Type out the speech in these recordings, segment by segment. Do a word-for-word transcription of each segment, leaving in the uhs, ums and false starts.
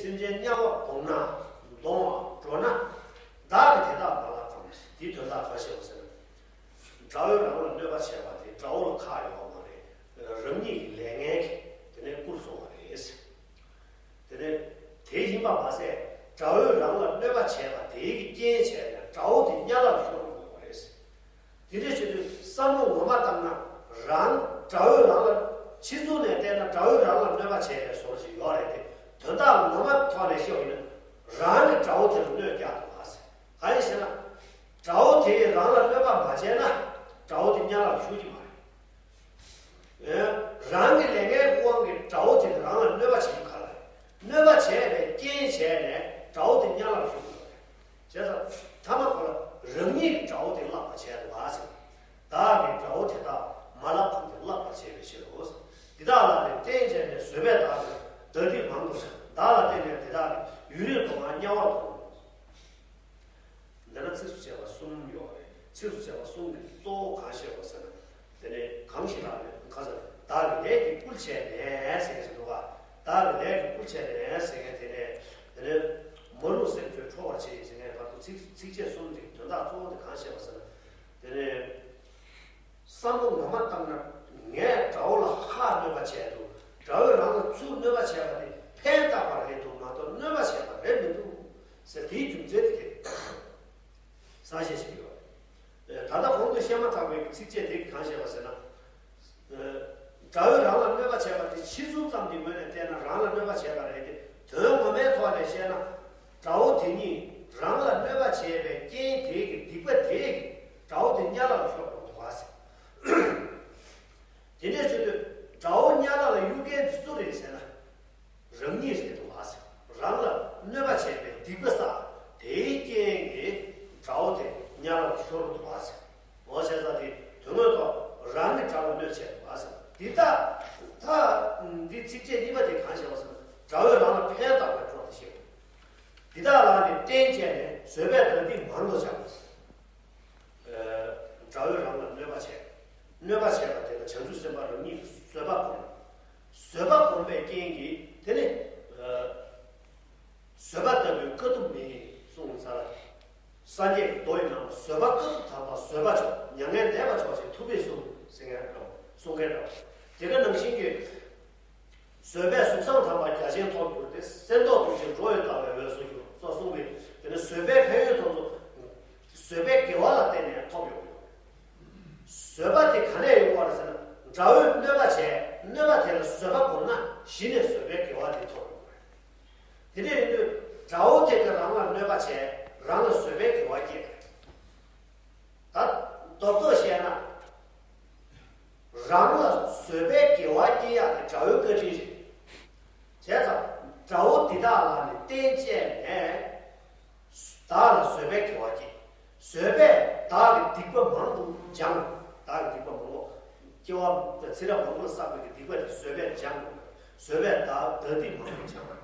སེམས་ཅན་དམྱལ་བར་གཏོང་ན་གཏོང་བར་འགྲོ་ན། བདག་གིས་དེ་དག་མ་བསླབ་གམ། དེའི་དོན་དག་གང་བཤད་པ་ཟེར་ན། དགྲ་བོས་རང་ལ་གནོད་པ་བྱས་པ་དེ་དགྲ་བོ་ལ་ཁག་ཡོད་པ་མ་རེད། རང་ཉིད་ཀྱི་ལས་ངན་གྱིས་དེ་ནས་བསྐུལ་སོང་བ་རེད། དེ་ནས་དེ་ཡིན་པ་མ་ཟད། དགྲ་བོས་རང་ལ་གནོད་པ་བྱས་པ་དེའི་རྐྱེན་བྱས་ནས་དགྲ་བོ་དེ་དམྱལ་བར་ཤོར་དགོས་པ་རེད། དེ་འདྲ་བྱེད་དུས་བསམ་བློ་ངོ་མ་བཏང་ན། རང་དགྲ་བོས་རང་ལ་ཕྱི་ཚུལ་ནས་བལྟས་ན་དགྲ་བོས་རང་ལ་གནོད་པ་བྱས་པའི་བཟོ་ཞིག་ཡོད་རེད་དེ། དོན་དག་ངོ་མ་ཐོག་ནས་བཤད་པ་ཡིན་ན། རང་གིས་དགྲ་བོ་དེ་ལ་གནོད་བསྐྱལ་འདུག་ག་ཟེར། གང་ཡིན་ཟེར་ན། དགྲ་བོ་དེས་རང་ལ་གནོད་པ་མ་བྱས་ན། དགྲ་བོ་དེ་དམྱལ་བར་ཤོར་གྱི་མ་རེད། རང་གི་ལས་ངན་གྱི་དབང་གིས་དགྲ་བོ་དེ་རང་ལ་གནོད་པ་བྱེད་རྒྱུ་ག་ལ་རེད། གནོད་པ་བྱས་པའི་རྐྱེན་བྱས་ནས་དགྲ་བོ་དེ་དམྱལ་བར་ཤོར་གྱི་ཡོད་རེད། བྱས་ཙང་། ཐ་མ་ཁོ་ལ་རང་ཉིད་ཀྱིས་དགྲ་བོ་དེ་བརླག་པར་བྱས་འདུག་ག་ཟེར། བདག་གིས་དགྲ་བོ་དེ་དག་མ་བསླབ་གམ། དེ་བརླག་པར་བྱས་པའི་ཕྱིར་རོ། འདི་དག་ལ་ནི་བརྟེན་བྱས་ནས་བཟོད་པས་བདག་གི་དགྲ་སྡིག་མང་དུ་བྱ། བདག་ལ་བརྟེན་ནས་དེ་དག་གིས་ཡུན་རིང་དུ་ང་དམྱལ་བར་གཏོང་། འདི་ན་ཚིགས་སུ་བཅད་པ་གསུམ་ཡོད་རེད། ཚིགས་སུ་བཅད་པ་གསུམ་གྱི་གཙོ་བོ་གང་བཤད་པ་ཟེར་ན། དེ་ནས་གང་ཞིག་ལ་ནི་ག་ཟེར། བདག་གི་ལས་ཀྱིས་བསྐུལ་བྱས་ནས་ཟེར་མཁན་ཞིག་འདུག་ག་བདག་གི་ལས་ཀྱིས་བསྐུལ་བྱས་ནས་ཟེར་མཁན་དེ་ནས། དེ་ནས་མ་རུངས་སེམས་ཁྱོད་ཁྲོ་བར་བྱེད་ཟེར་མཁན་བར་དུ་ཚིག་ཚིགས་བཅད་གསུམ་དེའི་དོན་དག་གཙོ་བོ་དེ་གང་བཤད་པ་ཟེར་ན། དེ་ནས། བསམ་བློ་ངོ་མ་བཏང་ན། ངས་དགྲ་བོ་ལ་ཧ་གནོད་པ་བྱས་འདུག་དགྲ་བོས་རང་ལ་ཚུར་གནོད་པ་བྱས་པ་དེ་ཕན་བཏགས་པ་རེད་འདུག་མ་གཏོགས་གནོད་པ་བྱས་པ་རེད་མི་འདུག་ཟེར། དེའི་རྒྱུ་མཚན་དེ་གས་གསལ་བཤད་བྱེད་ཀྱི་ཡོད་རེད། ད་ལྟ་གོང་དུ་བཤད་མ་ཐག་པའི་ཚིགས་བཅད་དེ་གིས་གང་བཤད་པ་ཟེར་ན། དགྲ་བོས་རང་ལ་གནོད་པ་བྱས་པ་དེ་ཕྱི་ཚུལ་ཙམ་གྱི་ངོས་ནས་བལྟས་ན་རང་ལ་གནོད་པ་བྱས་པ་རེད་དེ། དོན་ངོ་མའི་ཐོག་ནས་བཤད་ན། དགྲ་བོ་དེ་ཉིད་རང་ལ་གནོད་པ་བྱས་པའི་རྐྱེན་དེ་གི་སྡིག་པ་དེ་གིས་དགྲ་བོ་དེ་དམྱལ་བ་ལ་ཤོར་འགྲོ་འདུག་ག་ཟེར། དེ་འདྲ་བྱེད་དུས་དགྲ་བོ་དམྱལ་བ་ལ་གཡུག་མཁན་འདི་སུ་རེད་ཟེར་ན། རང་ཉིད་རེད་འདུག་ག་ཟེར། རང་ལ་གནོད་པ་བྱས་པའི་སྡིག་པ་བསགས་དེའི་རྐྱེན་གྱིས་དགྲ་བོ་དེ་དམྱལ་བ་ལ་ཤོར་འདུག་ག་ཟེར། འོ་བྱས་ཙང་དེ་དོན་དངོས་ཐོག་རང་གིས་དགྲ་ལ་གནོད་བྱས་འདུག་ག་ཟེར། འདི་ལྟ། ད་འདི་ཚིགས་བཅད་གཉིས་པ་དེ་གང་བཤད་པ་ཟེར་ན། དགྲ་བོས་རང་ལ་ཕན་བཏགས་པའི་སྐོར་དེ་བཤད། འདི་དག་ལ་ནི་བརྟེན་བྱས་ནས་བཟོད་པས་དགྲ་སྡིག་མང་དུ་བྱ། དགྲ་བོས་རང་ལ་གནོད་པ་བྱས། གནོད་པ་བྱས་པ་དེ་ལ་བྱང་ཆུབ་སེམས་དཔའ་རང་ཉིད་ཀྱིས་བཟོད་པ་བསྒོམ། བཟོད་པ་བསྒོམ་པའི་རྐྱེན་གྱིས་དེ་ནི། བཟོད་པ་ལྟ་བུའི་དཀའ་ཐུབ་མེད་གསུངས་ཚར། སངས་རྒྱས་ཀྱི་མདོ་ཡི་ནང་ལ་བཟོད་པ་དཀའ་ཐུབ་དམ་པ་བཟོད་པ་མཆོག་མྱ་ངན་འདས་པ་མཆོག་ཅེས་ཐུབ་པས་གསུངས་ཟེར་མཁན་འདྲ་བོ་གསུང་མཁན་འདྲ་བོ། དེ་ག་ནང་བཞིན་གྱི། བཟོད་པས་གཟུགས་བཟང་དམ་པ་རྒྱ་ཆེན་ཐོབ་གྱུར་ཏེ། གསེར་མདོག་དྲི་ཞིམ་འགྲོ་བའི་ཟླ་བའི་འོད་སུ་གྱུར་སོགས་གསུངས་པས། དེ་ནི་བཟོད་པའི་ཕན་ཡོན་ཐོབ་ཚུལ། བཟོད་པའི་དགེ་བ་ལ་བརྟེན་ནས་ཐོབ་ཡོང་གི་ཡོད། བཟོད་པ་དེ་ག་ནས་ཡོང་བ་རེད་ཟེར་ན། དགྲ་བོས་གནོད་པ་བྱས། གནོད་པ་དེ་ལ་བཟོད་པ་བསྒོམས་ན་གཞི་ནས་བཟོད་པའི་དགེ་བ་དེ་ཐོབ་ཡོང་གི་རེད། དེ་འདྲ་ཡིན་དུས་དགྲ་བོ་དེ་གིས་རང་ལ་གནོད་པ་བྱས། རང་ལ་བཟོད་པའི་དགེ་བ་སྐྱེས་པ་རེད། ད་རྡོག་རྡོག་བཤད་ན། རང་ལ་བཟོད་པའི་དགེ་བ་སྐྱེ་ཡག་དེ་དགྲ་བོའི་བཀའ་དྲིན་རེད། བྱས་ཙང་དགྲ་བོ་འདི་དག་ལ་ནི་བརྟེན་བྱས་ནས། བདག་ལ་བཟོད་པའི་དགེ་བ་སྐྱེ། བཟོད་པས་བདག་གི་སྡིག་པ་མང་དུ་སྦྱངས། བདག་གི་སྡིག་པ་མང་པོ། སྐྱེ་བ་ཚེ་རབས་མང་པོ་ལ་བསགས་པའི་སྡིག་པ་དེ་བཟོད་པས་སྦྱངས། བཟོད་པས་བདག་དགྲ་སྡིག་མང་དུ་སྦྱངས།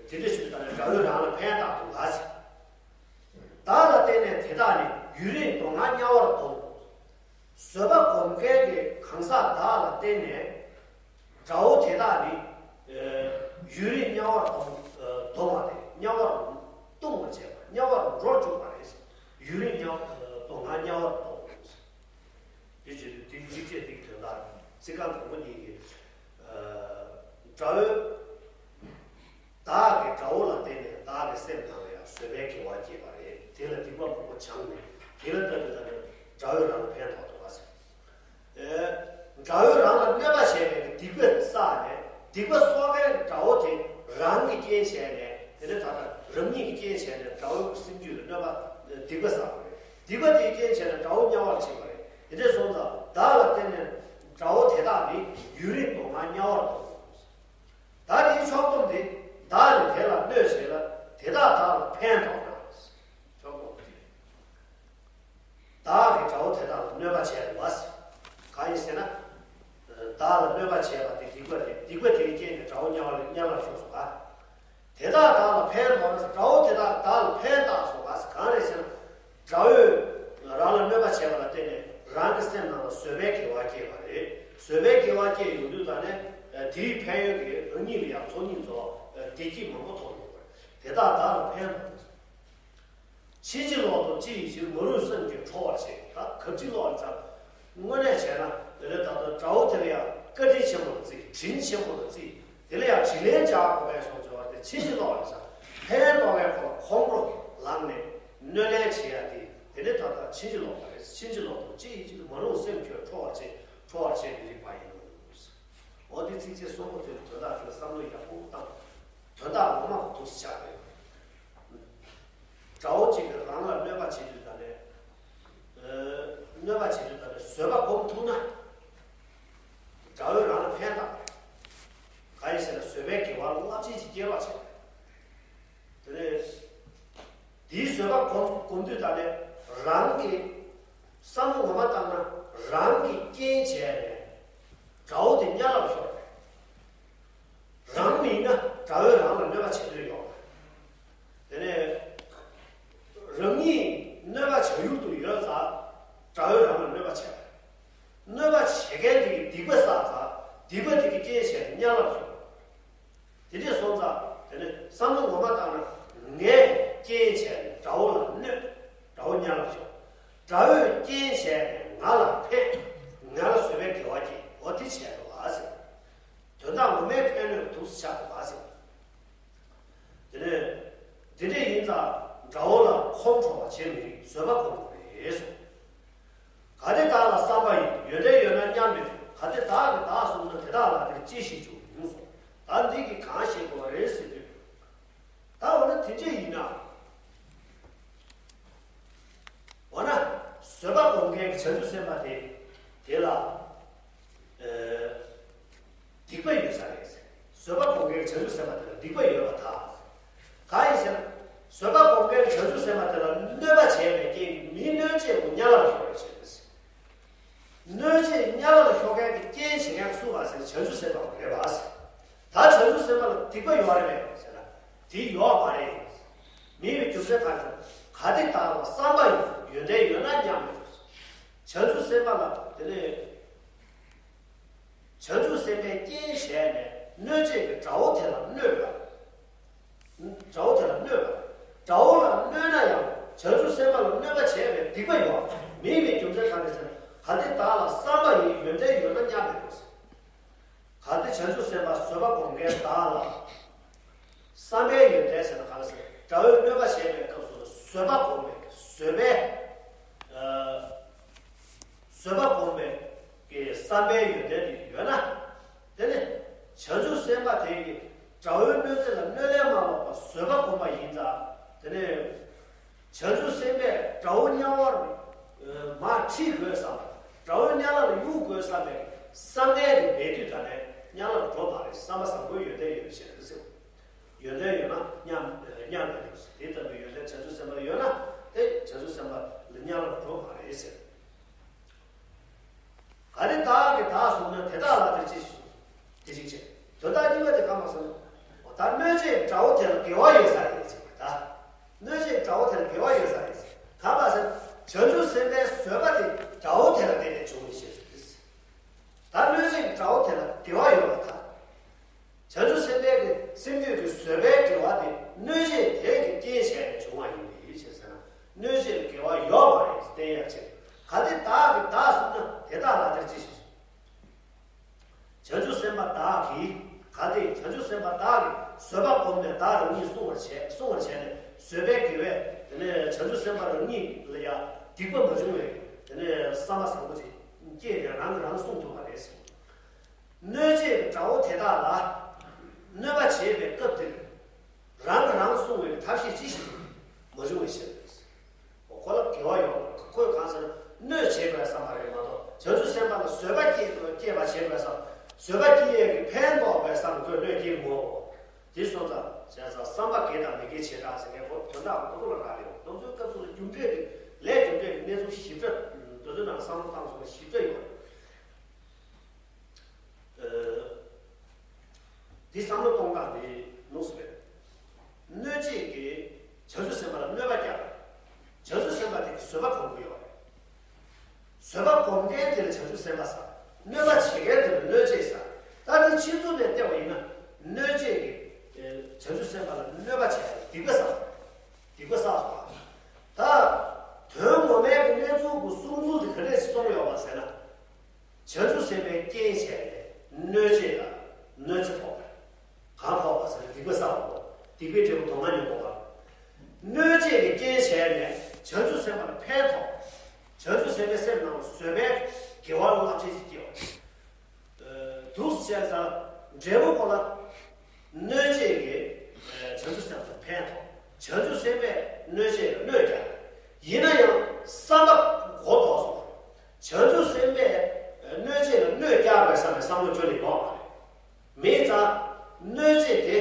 དེ་འདྲ་ཞིག་ལྟར་དགྲ་བོས་རང་ལ་ཕན་བཏགས་འདུག་ག་ཟེར། བདག་ལ་བརྟེན་ནས་དེ་དག་ནི་ཡུན་རིང་དུ་ང་དམྱལ་བར་གཏོང་། བཟོད་པ་སྒོམ་མཁན་གྱི་གང་ཟག་བདག་ལ་བརྟེན་ནས་དགྲ་བོ་དེ་དག་ནི་ཡུན་རིང་དམྱལ་བར་གཏོང་། གཏོང་བ་སྟེ་དམྱལ་བར་ལྟུང་བར་བྱེད་པ། དམྱལ་བར་འགྲོར་འཇུག་པ་རེད། ཡུན་རིང་དམྱལ་དུ་ང་དམྱལ་བར་གཏོང་། དེ་བྱེད་དུས་དེའི་ཚིགས་བཅད་དེ་གི་དོན་དག་ཚིག་རྐང་དང་པོ་གཉིས་ཀྱི། དགྲ་བོས། བདག་གིས་དགྲ་བོ་ལ་བརྟེན་ནས་བདག་གི་སེམས་ནང་ལ་ཡང་བཟོད་པའི་དགེ་བ་སྐྱེས་པ་རེད། དེ་ལ་སྡིག་པ་མང་པོ་སྦྱངས་ནས་དེ་ལ་ལྟ་དུས་ད་ནི་དགྲ་བོས་རང་ལ་ཕན་ཐོགས་འདུག་ག་ཟེར། དགྲ་བོས་རང་ལ་གནོད་པ་བྱས་པའི་སྡིག་པ་བསགས་ནས། སྡིག་པ་གསོག་མཁན་གྱི་དགྲ་བོ་དེ་རང་གི་རྐྱེན་བྱས་ནས། དེ་ནས་ད་ལྟ་རང་ཉིད་ཀྱི་རྐྱེན་བྱས་ནས་དགྲ་བོའི་སེམས་རྒྱུད་ལ་གནོད་པ། སྡིག་པ་བསགས་པ་རེད། སྡིག་པ་དེའི་རྐྱེན་བྱས་ནས་དགྲ་བོ་དམྱལ་བར་ཕྱིན་པ་རེད། དེ་འདྲ་སོང་ཙང་བདག་ལ་བརྟེན་ནས་དགྲ་བོ་དེ་དག་ནི་ཡུན་རིང་དུ་ང་དམྱལ་བར་གཏོང་། ད་དེའི་ཕྱོགས་བསྡོམས་དེ། བདག་ནི་དེ་ལ་གནོད་བྱེད་ལ། དེ་དག་བདག་ལ་ཕན་ཐོགས་ན། ཕྱོགས་བསྡོམས་དེ། བདག་གིས་དགྲ་བོ་དེ་དག་ལ་གནོད་པ་བྱས་པ། གང་ཡིན་ཟེར་ན། བདག་ལ་གནོད་པ་བྱས་པ་དེ་སྡིག་པ་རེད། སྡིག་པ་དེའི་རྐྱེན་གྱིས་དགྲ་བོ་དམྱལ་བ་ལ་དམྱལ་བར་ཤོར་སོང་ང་། དེ་དག་བདག་ལ་ཕན་ཐོགས་ན། དགྲ་བོ་དེ་དག་བདག་ལ་ཕན་བཏགས་སོང་ང་། གང་རེད་ཟེར་ན། དགྲ་བོས་རང་ལ་གནོད་པ་བྱས་པ་ལ་བརྟེན་ནས་རང་གི་སེམས་ནང་ལ་བཟོད་པའི་དགེ་བ་སྐྱེས་པ་རེད། བཟོད་པའི་དགེ་བ་སྐྱེས་ཡོང་དུས་ད་ནས་དེའི་ཕན་ཡོན་གྱིས་རང་ཉིད་ལ་ཡང་ཚོགས་གཉིས་རྫོགས། བདེ་སྐྱིད་མང་པོ་ཐོབ་ཡོང་བ་རེད། དེ་དག་བདག་ལ་ཕན་དང་། ཕྱིན་ཅི་ལོག་ཏུ་ཅི་ཡི་ཕྱིར། མ་རུངས་སེམས་ཀྱིས་ཁྲོ་བར་བྱེད། ད་གབ་ཅིག་ལོག་ཙམ་དངོས་གནས་བྱས་ན་དེ་ལས་ད་ལྟ་དགྲ་བོ་དེ་ལ་ཡང་བཀའ་དྲིན་ཆེན་པོ་ལ་བརྩི། དྲིན་ཆེན་པོ་ལ་བརྩི། དེ་ལ་ཡང་དྲིན་ལན་འཇལ་དགོས་པའི་སོང་ཚོར་བ་དེ། ཕྱིན་ཅི་ལོག་ལ་ཕན་ཐོགས་པའི་ཁོ་ལ་ཁོང་ཁྲོ་ལངས་ནས་གནོད་ལན་བྱེད་ཡ་དེ། དེ་ནི་ད་ལྟ་ཕྱིན་ཅི་ལོག་པ་རེད། ཕྱིན་ཅི་ལོག་ཏུ་ཅི་ཡི་ཕྱིར། མ་རུངས་སེམས་ཁྱོད་ཁྲོ་བར་བྱེད། ཁྲོ་བར་བྱེད་མི་རིགས་པ་ཡིན་ནོ། འོ་དེ་ཚིགས་བཅད་གསུམ་པོ་དེ་ལ་དོན་དག་ཁྱོད་བསམ་བློ་ཡག་པོ་བཏང་། དོན་དག་ངོ་མ་འདུག་སེ་ཆགས་པས། དགྲ་བོ་གཅིག་གིས་རང་ལ་གནོད་པ་བྱེད་དུས་ད་ནས། ཨ། གནོད་པ་བྱེད་དུས་ད་ནས་བཟོད་པ་སྒོམ་ཐུབ་ན། དགྲ་བོས་རང་ལ་ཕན་བཏགས་པ་རེད། གང་ཡིན་ཟེར་ན་བཟོད་པའི་དགེ་བ་རླབས་ཆེན་ཞིག་སྐྱེ་བར་བྱེད། དེ་ནས་དེའི་བཟོད་པ་སྒོམ་སྒོམ་དུས་ད་ནས་རང་གི་བསམ་བློ་ངོ་མ་བཏང་ན་རང་གིས་རྐྱེན་བྱས་ནས་དགྲ་བོ་དེ་དམྱལ་བར་ཤོར་བ་རེད། རང་མིན་ན་དགྲ་བོས་རང་ལ་གནོད་པ་བྱེད་འདོད་ཡོད་པ་རེད། དེ་ནས་རང་ཉིད་གནོད་པ་བྱ་ཡུལ་དུ་ཡོད་ཙང་དགྲ་བོས་རང་ལ་གནོད་པ་བྱས་པ་རེད། གནོད་པ་བྱེད་མཁན་དེ་གིས་སྡིག་པ་བསགས་ཙང་སྡིག་པ་དེ་གིས་རྐྱེན་བྱས་ནས་དམྱལ་བར་ཤོར། དེ་འདྲས་སོང་ཙང་དེ་ནི་བསམ་བློ་ངོ་མ་བཏང་ན་ངས་རྐྱེན་བྱས་ནས་དགྲ་བོ་ལ་གནོད། དགྲ་བོ་དམྱལ་བར་ཤོར། དགྲ་བོས་རྐྱེན་བྱས་ནས་ང་ལ་ཕན། ང་ལ་བཟོད་པའི་དགེ་བ་སྐྱེས། འོ་དེ་བྱས་འདུག་ཨ་ཟེར། དོན་དག་ངོ་མའི་ཕན་གནོད་འདུག་སེ་ཆགས་འདུག་ཨ་ཟེར། དེ་ནས་དེ་འདྲས་ཡིན་ཙང་དགྲ་བོ་ལ་ཁོང་ཁྲོ་བ་བྱེད་མི་རིགས། བཟོད་པ་སྒོམ་དགོས་རེད་གསུངས། གལ་ཏེ་བདག་ལ་བསམ་པ་ཡིས། ཡོན་ཏན་ཡོད་ན་མཉམ་མེད་དུ། གལ་ཏེ་བདག་གིས་བདག་བསམ་ན། དེ་དག་ལ་དེར་ཅི་ཞིག་འབྱུང་གསུངས། ད་འདི་གིས་གང་ཤེས་དགོས་པ་རེད་ཟེར་དུས། ད་འོ་ན་དེ་འདྲས་ཡིན་ན། འོ་ན་བཟོད་པ་སྒོམ་མཁན་གྱི་བྱང་ཆུབ་སེམས་དཔའ་དེ་དེ་ལ། ཨ། སྡིག་པ་ཡོད་ས་རེད། བཟོད་པ་སྒོམ་མཁན་བྱང་ཆུབ་སེམས་དཔའ་དེ་ལ་སྡིག་པ་ཡོད་པར་ཐལ། གང་ཡིན་ཟེར་ན། བཟོད་པ་སྒོམ་མཁན་བྱང་ཆུབ་སེམས་དཔའ་དེ་ལ་གནོད་པ་བྱས་པའི་རྐྱེན་གྱིས་མིའི་གནོད་བྱེད་པོ་དམྱལ་བ་ལ་ཤོར་བའི་ཕྱིར་ཏེ། གནོད་བྱེད་དམྱལ་བ་ལ་ཤོར་མཁན་གྱི་རྐྱེན་བྱེད་མཁན་སུ་བ་ཟེར་ན་བྱང་ཆུབ་སེམས་དཔའ་རེད་བ་ཟེར། ད་བྱང་ཆུབ་སེམས་དཔའ་ལ་སྡིག་པ་ཡོད་རེད་པས་ཟེར་ན། དེ་ཡོད་མ་རེད། མེད་པའི་རྒྱུ་མཚན་གང་ཟེར་ན། གལ་ཏེ་བདག་ལ་བསམ་པ་ཡིས། ཡོན་ཏན་ཡོད་ན་མཉམ་མེད་དུ། བྱང་ཆུབ་སེམས་དཔའ་ལ་དེ་ནས། བྱང་ཆུབ་སེམས་དཔའི་རྐྱེན་བྱས་ནས་གནོད་བྱེད་ཀྱི་དགྲ་བོ་དེ་ལ་གནོད་པ། དགྲ་བོ་དེ་ལ་གནོད་པ། དགྲ་བོ་ལ་གནོད་ན་ཡང་བྱང་ཆུབ་སེམས་དཔའ་ལ་གནོད་པ་བྱས་པའི་སྡིག་པ་ཡོད་མེད་པའི་རྒྱུ་མཚན་གང་རེད་ཟེར་ན། གལ་ཏེ་བདག་ལ་བསམ་པ་ཡིས། ཡོན་ཏན་ཡོད་ན་མཉམ་མེད་དུ། གལ་ཏེ་བྱང་ཆུབ་སེམས་དཔའ་བཟོད་པ་སྒོམ་མཁན་བདག་ལ། བསམ་པའི་ཡོན་ཏན་ཟེར་ན་གང་ཟེར། དགྲ་བོས་གནོད་པ་བྱས་པའི་སྐབས་སུ་བཟོད་པ་སྒོམ་པའི་བཟོད་པའི། ཨ། བཟོད་པ་སྒོམ་པའི་གི་བསམ་པའི་ཡོན་ཏན་དེ་ཡོད་ན། དེ་ནི་བྱང་ཆུབ་སེམས་དཔའ་དེ་གིས་དགྲ་བོའི་གནོད་འཚེ་ལ་གནོད་ལན་མ་ལོག་པར་བཟོད་པ་སྒོམ་པ་ཡིན་ཙང་། དེ་ནི་བྱང་ཆུབ་སེམས་དཔས་དགྲ་བོ་དམྱལ་བར་མར་ཁྲིད་དགོས་བསམ་པ། དགྲ་བོ་དམྱལ་བ་ལ་གཡུག་དགོས་བསམ་པའི་བསམ་གཏན་དེ་མེད་དུས་ད་ལན་དམྱལ་བར་འགྲོ་མ་རེད། བསམ་པ་བཟང་པོའི་ཡོན་ཏན་ཡོད་པའི་ཕྱིར་ཟེར། ཡོན་ཏན་ཡོད་ན་མཉམ་མཉམ་མེད་དུ། དེ་ལྟ་བུའི་ཡོན་ཏན་བྱང་ཆུབ་སེམས་དཔའ་ལ་ཡོད་ན་དེ་བྱང་ཆུབ་སེམས་དཔའ་ལ་དམྱལ་བར་འགྲོ་མ་རེད་ཟེར། གལ་ཏེ་བདག་གིས་བདག་བསམ་ན། དེ་དག་ལ་དེར་ཅི་ཞིག་གསུངས། དེ་ཅིག་བྱེད། དོན་དག་གཉིས་པ་དེ་གང་ལགས་ཟེར་ན། འོ་ད་གནོད་བྱེད་དགྲ་བོ་དེ་ལ་དགེ་བ་ཡོད་ས་རེད་ཅེས་པ་ད། གནོད་བྱེད་དགྲ་བོ་དེ་ལ་དགེ་བ་ཡོད་ས་རེད། གང་ལགས་ཟེར་ན། བྱང་ཆུབ་སེམས་དཔའི་བཟོད་པ་དེ་དགྲ་བོ་དེ་ལ་བརྟེན་ནས་བྱུང་བའི་ཕྱིར་ཏེ། ད་གནོད་བྱེད་དགྲ་བོ་དེ་ལ་དགེ་བ་ཡོད་པར་ཐལ། བྱང་ཆུབ་སེམས་དཔའི་གི་སེམས་རྒྱུད་ཀྱི་བཟོད་པའི་དགེ་བ་དེ་གནོད་བྱེད་དེ་གི་རྐྱེན་བྱས་ནས་བྱུང་བ་ཡིན་པའི་ཕྱིར་ཟེར་ན། གནོད་བྱེད་ཀྱི་དགེ་བ་ཡོད་མ་རེད་བསྟན་ཡག་ཕྱིར། གལ་ཏེ་བདག་གིས་བདག་བསམ་ན། དེ་དག་ལ་དེར་ཅི་ཞིག་གསུངས། བྱང་ཆུབ་སེམས་དཔའ་བདག་གིས། གལ་ཏེ་བྱང་ཆུབ་སེམས་དཔའ་བདག་གིས་བཟོད་པ་བསྒོམས་ནས་བདག་རང་ཉིད་བསྲུང་བར་བྱས། བསྲུང་བར་བྱས་ནས་བཟོད་པའི་དགེ་བས་དེ་ནས་བྱང་ཆུབ་སེམས་དཔའ་རང་ཉིད་ལ་ཡང་སྡིག་པ་མ་བྱུང་བའི་དེ་ནས་བསམ་པ་བཟང་པོ་ཅིག་སྐྱེས་ནས་རང་གིས་རང་བསྲུང་ཐུབ་པ་རེད། གནོད་བྱེད་དགྲ་བོ་དེ་དག་ལ་གནོད་པ་བྱེད་པའི་སྐབས་དེར་རང་གིས་རང་བསྲུང་བའི་ཐབས་ཤེས་ཅི་ཞིག་མ་བྱུང་བའི་ཕྱིར། ཁོ་ལ་དགེ་བ་ཡོད། ཁོས་གང་ཟེར་ན་གནོད་བྱེད་དགོས་བསམ་པ་རེད་མ་གཏོགས། བྱང་ཆུབ་སེམས་དཔའ་ལ་བཟོད་པ་སྐྱེ་དགོས། སྐྱེ་བ་བྱེད་དགོས་བསམ། བཟོད་པ་སྐྱེ་ཡས་ཀྱི་ཕན་ཐོགས་དགོས་བསམ་ཁོས་གནོད་སྐྱེལ་མོ། དེ་སོང་ཙང་བྱས་ཙང་བསམ་པ་དགེ་དང་མི་དགེའི་བྱེ་བྲག་ཟེར་མཁན་ཁོ་དོན་དག་ཁོ་ཁོ་ལ་རག་ལས་ཡོད། དེ་ཚོའི་སྐབས་སུ་ལ་རྒྱུ་འབྲས་ཀྱི་ལས་རྒྱུ་འབྲས་ཀྱི་གནས་ཚུལ་ཞིབ་ཕྲ་དེ་ཚོའི་ནང་བསམ་བློ་བཏང་སོང་ན་ཞིབ་ཕྲ་ཡོད་རེད། འདི་བསམ་བློ་གཏོང་སྟངས་འདི་ནོར་སོང་བས། གནོད་བྱེད་ཀྱིས་བྱང་ཆུབ་སེམས་དཔའ་ལ་གནོད་པ་བསྐྱལ། བྱང་ཆུབ་སེམས་དཔའ་དེ་གིས་བཟོད་པ་སྒོམ་གྱི་ཡོད་རེད། བཟོད་པ་སྒོམ་མཁན་དེ་ལ་བྱང་ཆུབ་སེམས་དཔའ་ཟེར། གནོད་པ་བྱེད་མཁན་དེ་ལ་གནོད་བྱེད་ཟེར། ད་འདི་ཕྱི་ཚུལ་ནས་བལྟས་པ་ཡིན་ན་གནོད་བྱེད་ཀྱི། རྐྱེན་བྱས་ནས་གནོད་བྱེད་ལ་གནོད་འཚེ་ཕོག་པ། གང་ཕོག་པ་ཟེར་ན་སྡིག་པ་བསགས་པ། སྡིག་པའི་འབྲས་བུ་སྡུག་བསྔལ་མྱོང་དགོས་པ། གནོད་བྱེད་ཀྱི་རྐྱེན་བྱས་ནས་བྱང་ཆུབ་སེམས་དཔའ་ལ་ཕན་ཐོགས། བྱང་ཆུབ་སེམས་དཔའི་སེམས་ནང་ལ་བཟོད་པའི་དགེ་བ་རླབས་ཆེན་ཞིག་སྐྱེ་བ། འདུག་སེ་བྱས་ཙང་འབྲས་བུ་ཁོ་ལ་གནོད་བྱེད་ཀྱི་བྱང་ཆུབ་སེམས་དཔའ་ལ་ཕན་ཐོགས། བྱང་ཆུབ་སེམས་དཔས་གནོད་བྱེད་ལ་གནོད་བསྐྱལ། ཡིན་ན་ཡང་བསམ་པ་གོ་ལྡོག་སོང་། བྱང་ཆུབ་སེམས་དཔས་གནོད་བྱེད་ལ་གནོད་བསྐྱལ་བའི་བསམ་པའི་བསམ་བློ་ཁྱོན་ནས་ཡོད་མ་རེད། མེད་ཙང་གནོད་བྱེད་དེ་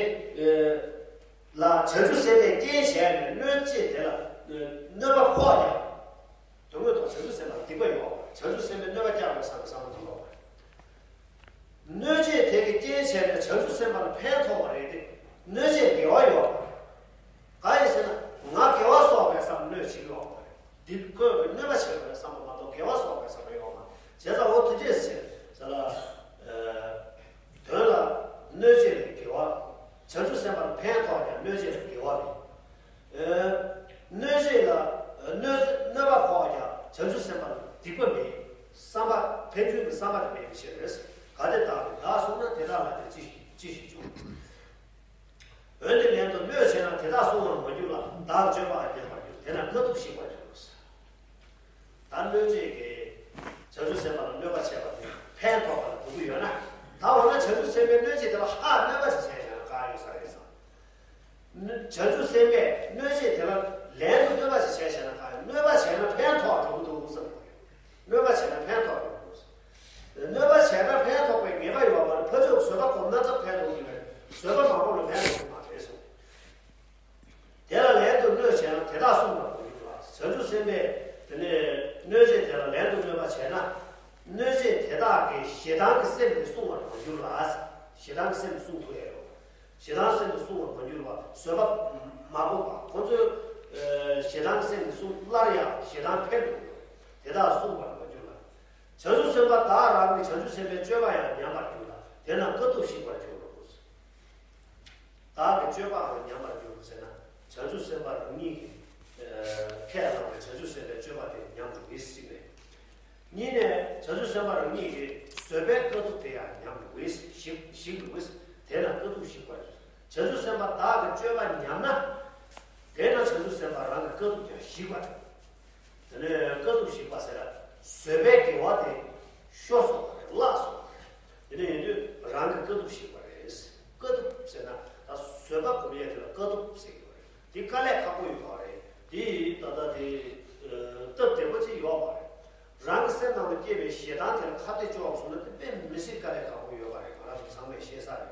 ལ་བྱང་ཆུབ་སེམས་དཔས་རྐྱེན་བྱས་ནས་གནོད་བྱེད་དེ་ལ་གནོད་པ་ཕོག་ཀྱང་དོན་དངོས་ཐོག་བྱང་ཆུབ་སེམས་དཔའ་ལ་སྡིག་པ་ཡོད་པ། བྱང་ཆུབ་སེམས་དཔས་གནོད་པ་བསྐྱལ་བའི་བསམ་པའི་བསམ་བློ་དེ་ཡོད་པ་རེད། གནོད་བྱེད་དེ་གི་རྐྱེན་བྱས་ནས་བྱང་ཆུབ་སེམས་དཔའ་ལ་ཕན་ཐོགས་པ་རེད་དེ། གནོད་བྱེད་དགེ་བ་ཡོད་པ་རེད། གང་ཡིན་ཟེར་ན་ང་དགེ་བ་གསོག་པའི་བསམ་གནོད་བྱེད་ཀྱི་ཡོད་པ་རེད། འདི་ཁོས་གནོད་པ་བྱེད་པའི་བསམ་པ་མ་གཏོགས་དགེ་བ་གསོག་པའི་བསམ་པ་ཡོད་མ་རེད། བྱས་ཙང་འོ་དེ་འདྲས་ཟེར་ཟེར་ལ། དོན་ལ་གནོད་བྱེད་ལ་དགེ་བ། བྱང་ཆུབ་སེམས་དཔའ་ལ་ཕན་ཐོགས་ཀྱང་གནོད་བྱེད་ལ་དགེ་བ་མེད། གནོད་བྱེད་ལ་གནོད་གནོད་པ་ཕོག་ཀྱང་བྱང་ཆུབ་སེམས་དཔའ་ལ་སྡིག་པ་མེད། བསམ་པ་ཕན་ཚུན་གྱི་བསམ་པ་དེ་མེད་པའི་ཕྱིར། གལ་ཏེ་བདག་གིས་བདག་བསྲུངས་ན་དེ་དག་ལ་ནི་ཅི་ཅི་ཞིག་འབྱུང་། འོན་ཏེ་ལན་དུ་གནོད་བྱས་ན་དེ་དག་བསྲུང་བར་མ་འགྱུར་ལ་བདག་གི་སྤྱོད་པའང་ཉམས་པར་འགྱུར། དེས་ན་དཀའ་ཐུབ་ཞིག་པར་འགྱུར། ད་གནོད་བྱེད་ཀྱིས་བྱང་ཆུབ་སེམས་དཔའ་ལ་གནོད་པ་བྱས་པ་དེ་ཕན་ཐོགས་པ་ལ་འགྲོ་གི་ཡོད་ན། ད་འོ་ན་བྱང་ཆུབ་སེམས་དཔའི་གནོད་བྱེད་དེ་ལ་ཧ་གནོད་པ་ཞིག་བྱས་བཞག་ན་ག་ཡོད་ས་རེད་བསམ། བྱང་ཆུབ་སེམས་དཔས་གནོད་བྱེད་དེ་ལ་ལན་དུ་གནོད་པ་ཞིག་བྱས་བཞག་ན་ག་ཡོད། གནོད་པ་བྱས་ན་ཕན་ཐོགས་འགྲོ་གི་འདུག་བསམ་གི་ཡོད། གནོད་པ་བྱས་ན་ཕན་ཐོགས་འགྲོ་གི་འདུག་གནོད་པ་བྱས་ན་ཕན་ཐོགས་པའི་ངེས་པ་ཡོད་མ་རེད། ཕར་ཕྱོགས་བཟོད་པ་སྒོམ་ན་ཙམ་ཕན་ཐོགས་ཀྱི་རེད། བཟོད་པ་མ་སྒོམ་ན་ཕན་ཐོགས་ཀྱི་མ་རེད་གསུངས། དེ་ལ་ལན་དུ་གནོད་བྱས་ན་དེ་དག་བསྲུང་བར་མི་འགྱུར་ལ། བྱང་ཆུབ་སེམས་དཔས་དེ་ནས་གནོད་བྱེད་དེ་ལ་ལན་དུ་གནོད་པ་བྱས་ན། གནོད་བྱེད་དེ་དག་གིས་ཞེ་སྡང་གི་སེམས་དེ་བསྲུང་བར་མི་འགྱུར་ལ། ཞེ་སྡང་གི་སེམས་དེ་བསྲུང་ཐུབ་ཡ་ཡོད། ཞེ་སྡང་སེམས་དེ་བསྲུང་བར་མི་འགྱུར་བ། བཟོད་པ་མ་སྒོམ་པ་ཁོ་ཚོས་ཞེ་སྡང་གི་སེམས་དེ་བསྲུང་སླར་ཡང་ཞེ་སྡང་འཕེལ་འགྲོ་གི་ཡོད། དེ་དག་བསྲུང་བར་མི་འགྱུར་ལ། བྱང་ཆུབ་སེམས་དཔའ་བདག་རང་གིས་བྱང་ཆུབ་སེམས་དཔའི་སྤྱོད་པ་ཡང་ཉམས་པར་འགྱུར་ལ། དེས་ན་དཀའ་ཐུབ་ཞིག་པར་འགྱུར་རོ། བདག་གི་སྤྱོད་པའང་ཉམས་པར་འགྱུར་ཟེར་ན། བྱང་ཆུབ་སེམས་དཔའ་རང་ཉིད་ཀྱིས་ཁས་བླངས་པའི་བྱང་ཆུབ་སེམས་དཔའི་སྤྱོད་པ་དེ་ཉམས་འགྲོ་གི་ཟེར་གཅིག་ནས། གཉིས་ནས་བྱང་ཆུབ་སེམས་དཔའ་རང་ཉིད་ཀྱིས་བཟོད་པའི་དཀའ་ཐུབ་དེ་ཡང་ཉམས་འགྲོ་གི་ཞིག་ཞིག་འགྲོ་གི། དེས་ན་དཀའ་ཐུབ་ཞིག་པ་རེད། བྱང་ཆུབ་སེམས་དཔའ་བདག་གི་སྤྱོད་པ་ཉམས་ན། དེས་ན་བྱང་ཆུབ་སེམས་དཔའ་རང་གི་དཀའ་ཐུབ་ཀྱང་ཞིག་པ་རེད། དེ་ནས་དཀའ་ཐུབ་ཞིག་པ་ཟེར་ན་བཟོད་པའི་དགེ་བ་དེ་ཤོར་སོང་བ་རེད། བརླག་སོང་བ་རེད། དེ་ནས་ཡིན་དུས་རང་གི་དཀའ་ཐུབ་ཞིག་པ་རེད། དཀའ་ཐུབ་ཟེར་ན་ད་བཟོད་པ་སྒོམ་ཡས་དེ་ལ་དཀའ་ཐུབ་ཟེར་གྱི་རེད། དེ་དཀའ་ལས་ཁག་པོ་ཡོད་པ་རེད། དེ་ད་ལྟ་དེ་སྟབས་བདེ་པོ་ཅིག་ཡོད་པ་རེད། རང་གི་སེམས་ནང་དུ་སྐྱེས་པའི་ཞེ་སྡང་དེ་ལ་ཁ་གཏད་གཅོག་སོང་ན་དེ་དཔེ་མི་སྲིད་དཀའ་ལས་ཁག་པོ་ཡོད་པ་རེད། ང་རང་ཚོ་ཚང་མས་ཤེས་ས་རེད།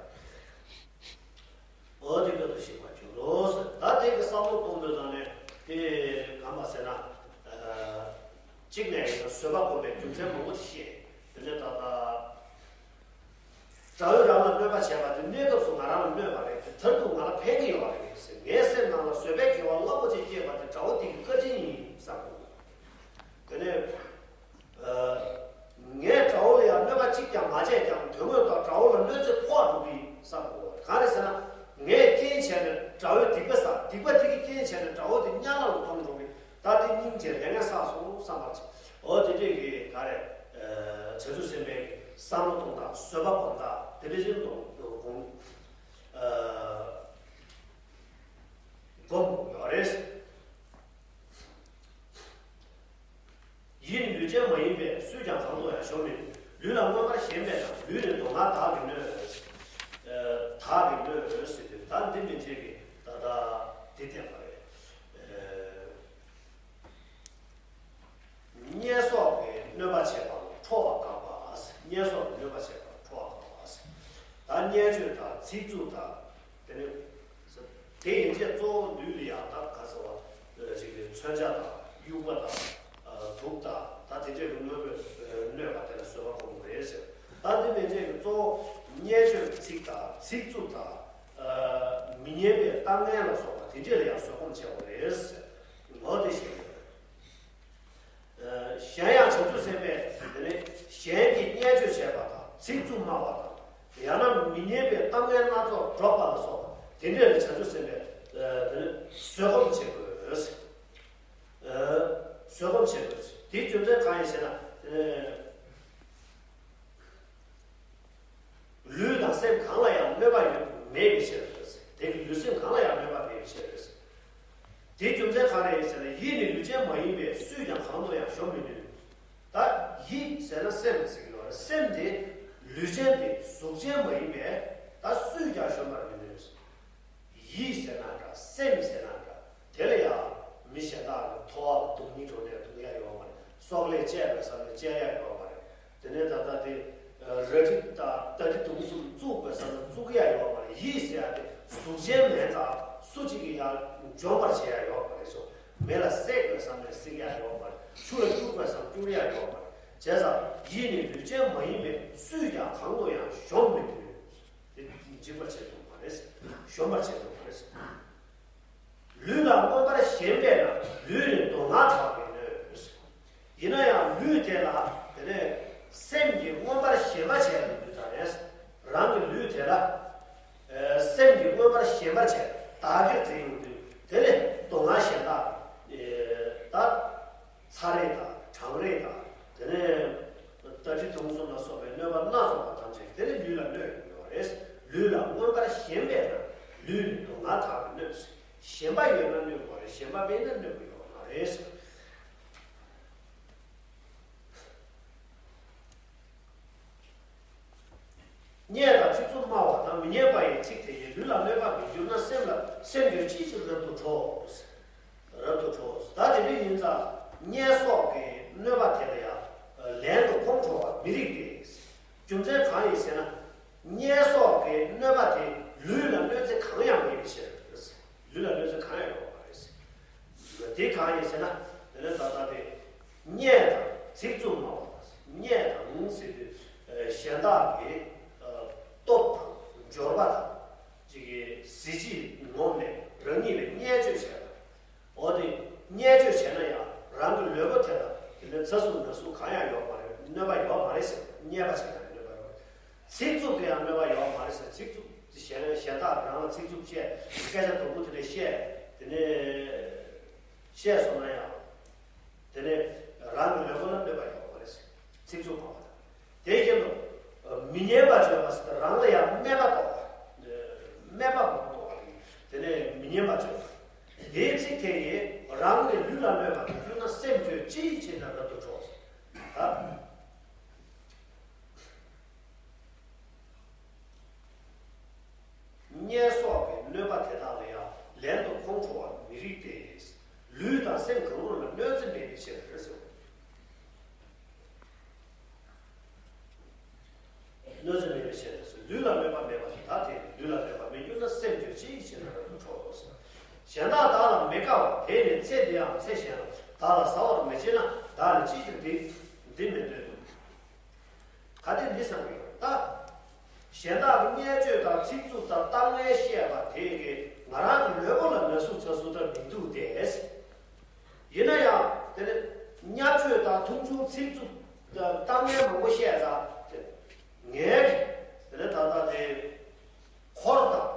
འོ་དེ་སྐད་དུ་ཞིག་པར་འགྱུར་རོ། ད་དེ་གི་བསམ་བློ་གཏོང་དུས་ཙང་ནས་དེ་གང་པ་ཟེར་ན། གཅིག་ནས་ཡིན་ན་བཟོད་པ་སྒོམ་པའི་རྒྱུ་མཚན་མང་པོ་ཞིག་བཤད། དེ་ནས་ད་ལྟ་དགྲ་བོས་རང་ལ་གནོད་པ་བྱས་པ་དེ་གནས་སྐབས་སུ་ང་རང་ལ་གནོད་པ་རེད། དེ་མཐར་ཐུག་ང་ལ་ཕན་གྱི་ཡོད་པ་རེད་ཟེར། ངའི་སེམས་ནང་ལ་བཟོད་པའི་དགེ་བ་རླབས་པོ་ཆེ་སྐྱེས་པ་དེ་དགྲ་བོ་དེ་གི་བཀའ་དྲིན་ཡིན་བསམ་དགོས། དེ་ནས། ངས་དགྲ་བོ་ལ་ཡང་གནོད་པ་གཅིག་ཀྱང་མ་བྱས་ཀྱང་དོན་དངོས་ཐོག་དགྲ་བོ་ལ་གནོད་འཚེ་ཕོག་འགྲོ་གི་བསམ་དགོས། གང་རེད་ཟེར་ན། ངས་རྐྱེན་བྱས་ནས་དགྲ་བོའི་སྡིག་པ་བསགས། སྡིག་པ་དེ་གི་རྐྱེན་བྱས་ནས་དགྲ་བོ་དེ་དམྱལ་བ་ལ་ལྟུང་འགྲོ་གི། ད་དེ་སྙིང་རྗེ་ལས་ངན་བསགས་སོང་བསམ་པ་བྱས། འོ་དེ་འདྲས་ཀྱི་ག་རེ། བྱང་ཆུབ་སེམས་དཔའི་བསམ་བློ་གཏོང་སྟངས། བཟོད་པ་སྒོམ་སྟངས་དེ་འདྲས་ཅིག་གཏོང་དགོངས། སྒོམ་དགོས་ཡོད་རེད། ཡིད་ནི་ལུས་ཅན་མ་ཡིན་པས། སུས་ཀྱང་གང་དུ་ཡང་གཞོམ་མི་ནུས། ལུས་ལ་མངོན་པར་ཞེན་པས་ན། ལུས་ནི་སྡུག་བསྔལ་དག་གིས་གནོད། ཨ་དག་གིས་གནོད་ཟེར་དུས་ད་འདི་མན་ཆད་ཀྱི་ད་ལྟ་འདི་བསྟན་པ་རེད། ཨ་དམྱལ་སོགས་ཀྱིས་གནོད་པ་བྱེད་པ་ལ་ཁྲོ་བ་དགག་པ། དམྱལ་སོགས་ཀྱིས་གནོད་པ་བྱེད་པ་ལ་ཁྲོ་བ་དགག་པ། ད་བརྙས་བཅོས་དང་ཚིག་རྩུབ་དང་། དེ་ནི། དེ་ཡན་ཆད་གཙོ་བོ་ལུས་ལ་ཡང་དག་ག་ཟེར་བ། ཅིག་གི་མཚོན་ཆ་དང་དབྱུག་པ་དང་། དུག་དང་ད་དེ་འདྲའི་རིགས་དངོས་པོས་གནོད་པ་དེ་ལ་བཟོད་པ་སྒོམ་དགོས་རེད་ཟེར། ད་འདི་མན་ཆད་ཀྱི་གཙོ་བོ་བརྙས་བཅོས་ཚིག་དང་ཚིག་རྩུབ་དང་། མི་སྙན་པའི་གཏམ་ངན་ལ་སོགས་པ་དེ་འདྲས་ལ་ཡང་བཟོད་སྒོམ་བྱེད་དགོས་རེད་ཟེར། འོ་དེ་བཤད་ཡོད། གཞན་ཡང་བྱང་ཆུབ་སེམས་དཔས་དེ་ནི་གཞན་གྱིས་བརྙས་བཅོས་བྱས་པ་དང་ཚིག་རྩུབ་སྨྲ་བ་དང་། ཡང་ན་མི་སྙན་པའི་གཏམ་ངན་སྣ་ཚོགས་སྒྲོག་པ་ལ་སོགས་པ་དེ་འདྲས་ལ་བྱང་ཆུབ་སེམས་དཔས་དེ་ནི་བཟོད་སྒོམ་བྱེད་དགོས། བཟོད་སྒོམ་བྱེད་དགོས། དེའི་རྒྱུ་མཚན་གང་ཡིན་ཟེར་ན། ལུས་ཅན་དེ་གཟུགས་ཅན་མ་ཡིན་པས་ད་སུས་ཀྱང་གཞོམ་པར་མི་ནུས། ཡིད་ཟེར་ན་འདྲ། སེམས་ཟེར་ན་འདྲ། དེ་ལ་ཡང་མི་གཞན་དག་གི་ཐོབ་པ་སྡུག་བསྔལ་འགྲོ་ནས་སྡུག་ཡ་ཡོད་མ་རེད། སྲོག་ལས་གཅད་དགོས་བསམ་ནས་གཅད་ཡ་ཡོད་མ་རེད། དེ་ནས་ད་ལྟ་དེ་རལ་གྲི་དང་རྟ་གྲི་མདུང་གསུམ་བཙུགས་དགོས་བསམ་ན་བཙུགས་ཡ་ཡོད་མ་རེད། ཡིད་ཟེར་ཡ་དེ་གཟུགས་ཅན་མིན་ཙང་སུ་གཅིག་གིས་ཡང་འཇོམས་པར་བྱེད་ཡ་ཡོད་མ་རེད་སོ། མེ་ལ་བསྲེག་དགོས་བསམ་ནས་བསྲེག་ཡ་ཡོད་མ་རེད། ཆུ་ལ་སྐྱུར་དགོས་བསམ་སྐྱུར་ཡ་ཡོད་མ་རེད། བྱས་ཙང་ཡིད་ནི་ལུས་ཅན་མ་ཡིན་པས་སུས་ཀྱང་གང་དུ་ཡང་གཞོམ་མི་ནུས། དེ་འཇིག་པར་བྱེད་ཐུབ་མ་རེད། གཞོམ་པར་བྱེད་ཐུབ་མ་རེད། ལུས་ལ་མངོན་པར་ཞེན་པས་ན་ལུས་ནི་སྡུག་བསྔལ་དག་གིས་གནོད། ཡིན་ན་ཡང་ལུས་དེ་ལ་དེ་ནས་སེམས་ཀྱིས་མངོན་པར་ཞེན་པ་བྱས་པའི་ལུས་དང་ནས་རང་གི་ལུས་དེ་ལ་ཨེ་སེམས་ཀྱིས་མངོན་པར་ཞེན་པ་བྱས་བདག་གིར་འཛིན་ཡོང་དུས་དེ་ལས་སྡུག་བསྔལ་གཞན་དག་ཨེ་ད། ཚ་རེག་དང་གྲང་རེག་དང་དེ་ནས་རྟ་དྲེལ་དུང་གསུམ་ལ་སོགས་པའི་གནོད་པ་སྣ་ཚོགས་པ་ཐམས་ཅད་དེ་ནི་ལུས་ལ་གནོད་ཡོང་གི་ཡོད་རེད། ལུས་ལ་མངོན་པར་ཞེན་པས་ན་ལུས་ནི་སྡུག་བསྔལ་དག་གིས་གནོད། ཞེན་པ་ཡོད་ན་གནོད་དགོས་རེད། ཞེན་པ་མེད་ན་གནོད་ཀྱི་ཡོད་མ་རེད། སྙད་དང་ཚིག་རྩུབ་སྨྲ་བ་དང་མི་སྙན་པ་ཡི་ཚིག་དེ་ཡིས་ལུས་ལ་གནོད་པ་མི་འགྱུར་ན་སེམས་ལ་སེམས་ཀྱང་ཅིའི་ཕྱིར་རབ་ཏུ་ཁྲོ། རབ་ཏུ་ཁྲོ། ད་དེ་འདྲ་ཡིན་ཙང་སྙད་སོགས་ཀྱི་གནོད་པ་དེ་ལ་ཡང་ལན་དུ་ཁོང་ཁྲོ་བ་མི་རིགས་ཏེ། རྒྱུ་མཚན་གང་ཡིན་ཟེར་ན། སྙད་སོགས་ཀྱི་གནོད་པ་དེ་ལུས་ལ་གནོད་འཚེ་གང་ཡང་མེད་པའི་ཕྱིར། ལུས་ལ་གནོད་འཚེ་གང་ཡང་ཡོད་མ་རེད། དེ་གང་ཡིན་ཟེར་ན། དེ་ནས་ད་ལྟ་དེ་སྙད་དང་ཚིག་རྩུབ་སྨྲ་བ་དང་། སྙད་དང་ཟེར་དུས་གཞན་དག་གི་སྟོབས་དང་འབྱོར་པ་དང་ཅིག་གི་གཟི་བརྗིད་ངོམ་ནས་རང་ཉིད་ལ་བརྙས་བཅོས་བྱས་པ། འོ་དེ་བརྙས་བཅོས་བྱས་ན་ཡང་རང་གི་ལུས་པོ་དེ་ལ་དེ་ནས་ཚ་ཟུག་ན་ཟུག་གང་ཡང་ཡོད་མ་རེད། གནོད་པ་ཡོད་མ་རེད་ཟེར། བརྙས་པ་བྱས་ན་གནོད་པ་ཡོད་མ་རེད། ཚིག་རྩུབ་དེ་ཡང་གནོད་པ་ཡོད་མ་རེད་ཟེར། ཚིག་རྩུབ་གཞན་གཞན་དག་རང་ལ་ཚིག་རྩུབ་བཤད། སྐད་ཆ་སྡུག་པོ་དེ་འདྲ་བཤད། དེ་ནས་བཤད་སོང་ན་ཡང་དེ་ནས་རང་གི་ལུས་པོ་ལ་གནོད་པ་ཡོད་མ་རེད་ཟེར། ཚིག་རྩུབ་སྨྲ་བ་དང་། དེ་བཞིན་དུ་མི་སྙན་པ་བརྗོད་པ་ཟེར་ཏེ་རང་ལ་ཡང་སྨད་པ་བཏོག་པ། སྨད་པ་མང་པོ་བཏོག་པ་དེ་ནས་མི་སྙན་པ་བརྗོད་པ། དེའི་ཚིག་དེ་ཡིས་རང་གི་ལུས་ལ་གནོད་པ་དང་བསྟུན་ན་སེམས་ཁྱོད་ཅིའི་ཕྱིར་ན་རབ་ཏུ་ཁྲོ། ད། སྙད་སོགས་ཀྱི་གནོད་པ་དེ་དག་ལ་ཡང་ལན་དུ་ཁོང་ཁྲོ་བ་མི་རིགས་ཏེ། ལུས་དང་སེམས་གང་རུང་ལ་གནོད་འཚེ་མེད་པའི་ཕྱིར་ཟེར། གནོད་འཚེ་མེད་པའི་ཕྱིར་ཟེར། ལུས་ལ་གནོད་པ་མེད་པ་ཞིག་ད་དེ་ལུས་ལ་གནོད་པ་མི་འགྱུར་ན་སེམས་ཁྱོད་ཅིའི་ཕྱིར་ན་རབ་ཏུ་ཁྲོ་ཟེར། གཞན་དག་བདག་ལ་མི་དགའ་བ་དེས་ནི་ཚེ་འདིའམ་ཚེ་གཞན་ལ་བདག་ལ་ཟ་བར་མི་བྱེད་ན་བདག་ནི་ཅིའི་ཕྱིར་འདི་འདི་མི་འདོད། གལ་ཏེ་འདི་བསམ་གྱི་ཡོད་ད། གཞན་དག་གི་བརྙས་བཅོས་དང་ཚིག་རྩུབ་དང་གཏམ་ངན་བཤད་པ་དེ་གིས་ང་རང་གི་ལུས་པོ་ལ་ན་ཟུག་ཚ་ཟུག་དང་མི་འདུག་སྟེ། ཡིན་ན་ཡང་དེ་ནི་བརྙས་བཅོས་དང་མཐོང་ཆུང་ཚིག་རྩུབ་དང་གཏམ་ངན་མང་པོ་བཤད་ཙང་དེ་ངའི་དེ་ནི་ད་ལྟ་དེ་འཁོར་དང་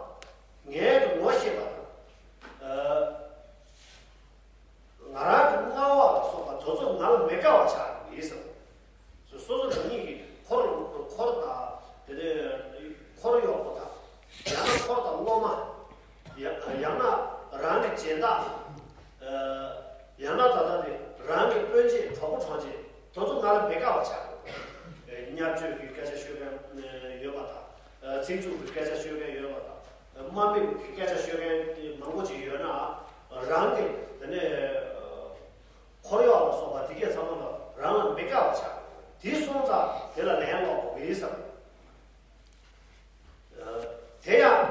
ངའི་ངོ་ཤེས་པ་དང་། ང་རང་གི་རྔ་བ་ལ་སོགས་པ་དེ་ཚོ་ང་ལ་མི་དགའ་བ་ཆགས་ཡོད་ཟེར། སོ་སོ་རང་ཉིད་ཀྱི་འཁོར་འཁོར་དང་དེ་ནས་འཁོར་གཡོག་པོ་དང་། ཡང་ན་འཁོར་དང་སློབ་མ། ཡང་ཡང་ན་རང་གི་སྦྱིན་བདག་ཡང་ན་ད་ལྟ་དེ་རང་གི་སྤུན་མཆེད་གྲོགས་པོ་གྲོགས་མཆེད་དེ་ཚོ་ང་ལ་མི་དགའ་བ་ཆགས་ཡོད། བརྙས་བཅོས་ཀྱི་སྐད་ཆ་ཤོད་མཁན་ཡོད་པ་དང་། ཚིག་རྩུབ་ཀྱི་སྐད་ཆ་ཤོད་མཁན་ཡོད་པ་དང་། དམའ་འབེབས་ཀྱི་སྐད་ཆ་ཤོད་མཁན་མང་པོ་ཅིག་ཡོད་ན། རང་གི་དེ་ནས་འཁོར་གཡོག་ལ་སོགས་པ་དེ་གས་ཚང་མ་ལ་རང་ལ་མི་དགའ་བ་ཆགས། དེ་སོང་ཙང་དེ་ལ་ལན་སློག་དགོས་ཀྱི་བསམ། དེ་ཡང་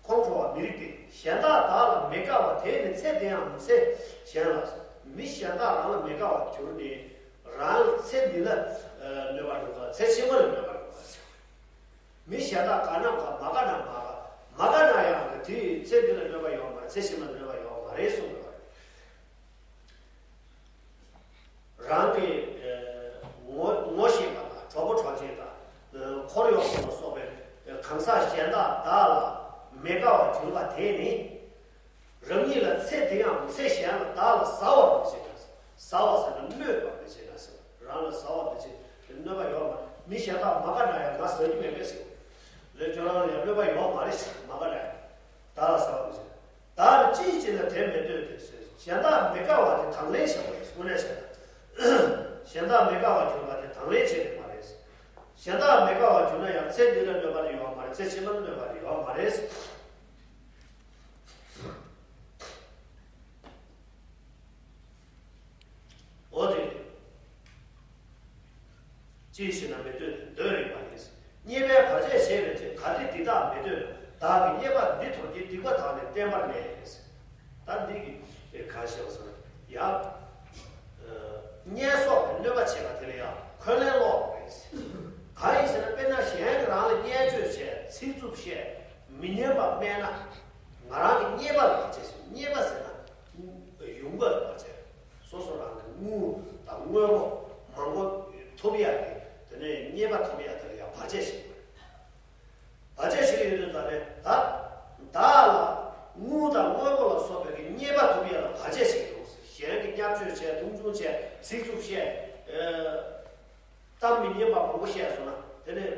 ཁོང་ཁྲོ་བ་མི་རིགས་ཏེ། གཞན་དག་བདག་ལ་མི་དགའ་བ་དེས་ནི་ཚེ་འདིའམ་ཚེ་གཞན་ལ། མི་གཞན་དག་རང་ལ་མི་དགའ་བར་གྱུར་ནས་རང་ལ་ཚེ་འདི་ལ་གནོད་པ་འགྲོ་ག་ཚེ་ཕྱི་མ་ལ་གནོད་པ་འགྲོ་ག་མི་གཞན་དག་དགའ་ན་དགའ་མ་དགའ་ན་མ་དགའ། མ་དགའ་ན་ཡང་དེས་ཚེ་འདི་ལ་གནོད་པ་ཡོད་མ་རེད། ཚེ་ཕྱི་མ་ལ་གནོད་པ་ཡོད་མ་རེད་གསུངས་ཡོད་པ་རེད། རང་གི་ངོ་ངོ་ཤེས་པ་དང་གྲོགས་པོ་གྲོགས་མཆེད་དང་འཁོར་གཡོག་པོ་ལ་སོགས་པའི་གང་ཟག་གཞན་དག་བདག་ལ་མི་དགའ་བར་གྱུར་པ་དེས་ནི། རང་ཉིད་ལ་ཚེ་འདིའམ་ཚེ་གཞན་ལ་བདག་ལ་ཟ་བར་མི་བྱེད་ན། ཟ་བ་ཟེར་ན་གནོད་པར་མི་བྱེད་ན་ཟེར། རང་ལ་ཟ་བར་མི་བྱེད། གནོད་པ་ཡོད་མ་རེད། མི་གཞན་དག་མ་དགའ་ན་ཡང་ང་ཟ་རྒྱུ་མེད་པས་ཟེར། ལས་ཁྱོད་རང་ལ་ཡང་གནོད་པ་ཡོད་མ་རེད་ཟེར། མ་དགའ་ན་ཡང་བདག་ལ་ཟ་བར་མི་བྱེད། བདག་ནི་ཅིའི་ཕྱིར་ན་དེ་མི་འདོད་དེ་ཟེར། གཞན་དག་མི་དགའ་བ་དེ་དང་ལེན་བྱེད་པ་རེད། དངོས་གནས་བྱས་ན། གཞན་དག་མི་དགའ་བར་གྱུར་པ་དེ་དང་ལེན་བྱེད་པ་མ་རེད། གཞན་དག་མི་དགའ་བར་གྱུར་ན་ཡང་ཚེ་འདི་ལ་གནོད་པ་ནི་ཡོད་མ་རེད། ཚེ་ཕྱི་མ་ལ་གནོད་པ་ནི་ཡོད་མ་རེད། འོ་དེ། ཅི་ཞེ་ན་མི་ལྟོས་ཏེ་འདོད་རིགས་པ་ཡིན། རྙེད་པའི་བར་ཆད་བྱས་པའི་ཚེ་གལ་ཏེ་འདི་དག་མི་ལྟོས་ན་བདག་གིས་རྙེད་པ་འདི་དོར་གྱི་སྡིག་པ་དག་ནི་བསྟེན་པར་ངེས། ད་འདི་གི་གང་ཞེས་པ་སོགས་ཡང་། རྙེད་སོགས་ཀྱི་གནོད་པ་བྱེད་པ་དེ་ལ་ཡང་འཁོན་ལན་སློག་དགོས། གང་ཡིན་ཟེར་ན་དཔེར་ན་གཞན་གྱིས་རང་ལ་བརྙས་བཅོས་བྱས་ཚིག་རྩུབ་བཤད་མི་སྙན་པ་སྨྲས་ན། ང་རང་གི་རྙེད་པ་ལ་བར་ཆད་བྱེད། རྙེད་པ་ཟེར་ན་ཡོང་འབབ་ལ་བར་ཆད། སོ་སོ་རང་གི་དངུལ་དང་དངོས་པོ་མང་པོ་ཐོབ་ཡག་གི་དེ་ནས་རྙེད་པ་ཐོབ་ཡག་དེ་ལ་ཡང་བར་ཆད་བྱེད་དགོས། བར་ཆད་བྱེད་ཀྱི་ཡོད་དུས་ད་ནས་ད་བདག་ལ་དངུལ་དང་དངོས་པོ་ལ་སོགས་པའི་གི་རྙེད་པ་ཐོབ་ཡག་ལ་བར་ཆད་བྱེད་ཀྱི་འདུག་གཞན་གྱི་བརྙས་བཅོས་བྱས་མཐོང་ཆུང་བྱས་ཚིག་རྩུབ་བཤད། གཏམ་མི་སྙན་པ་མང་པོ་བཤད་སོང་ན་དེ་ནས།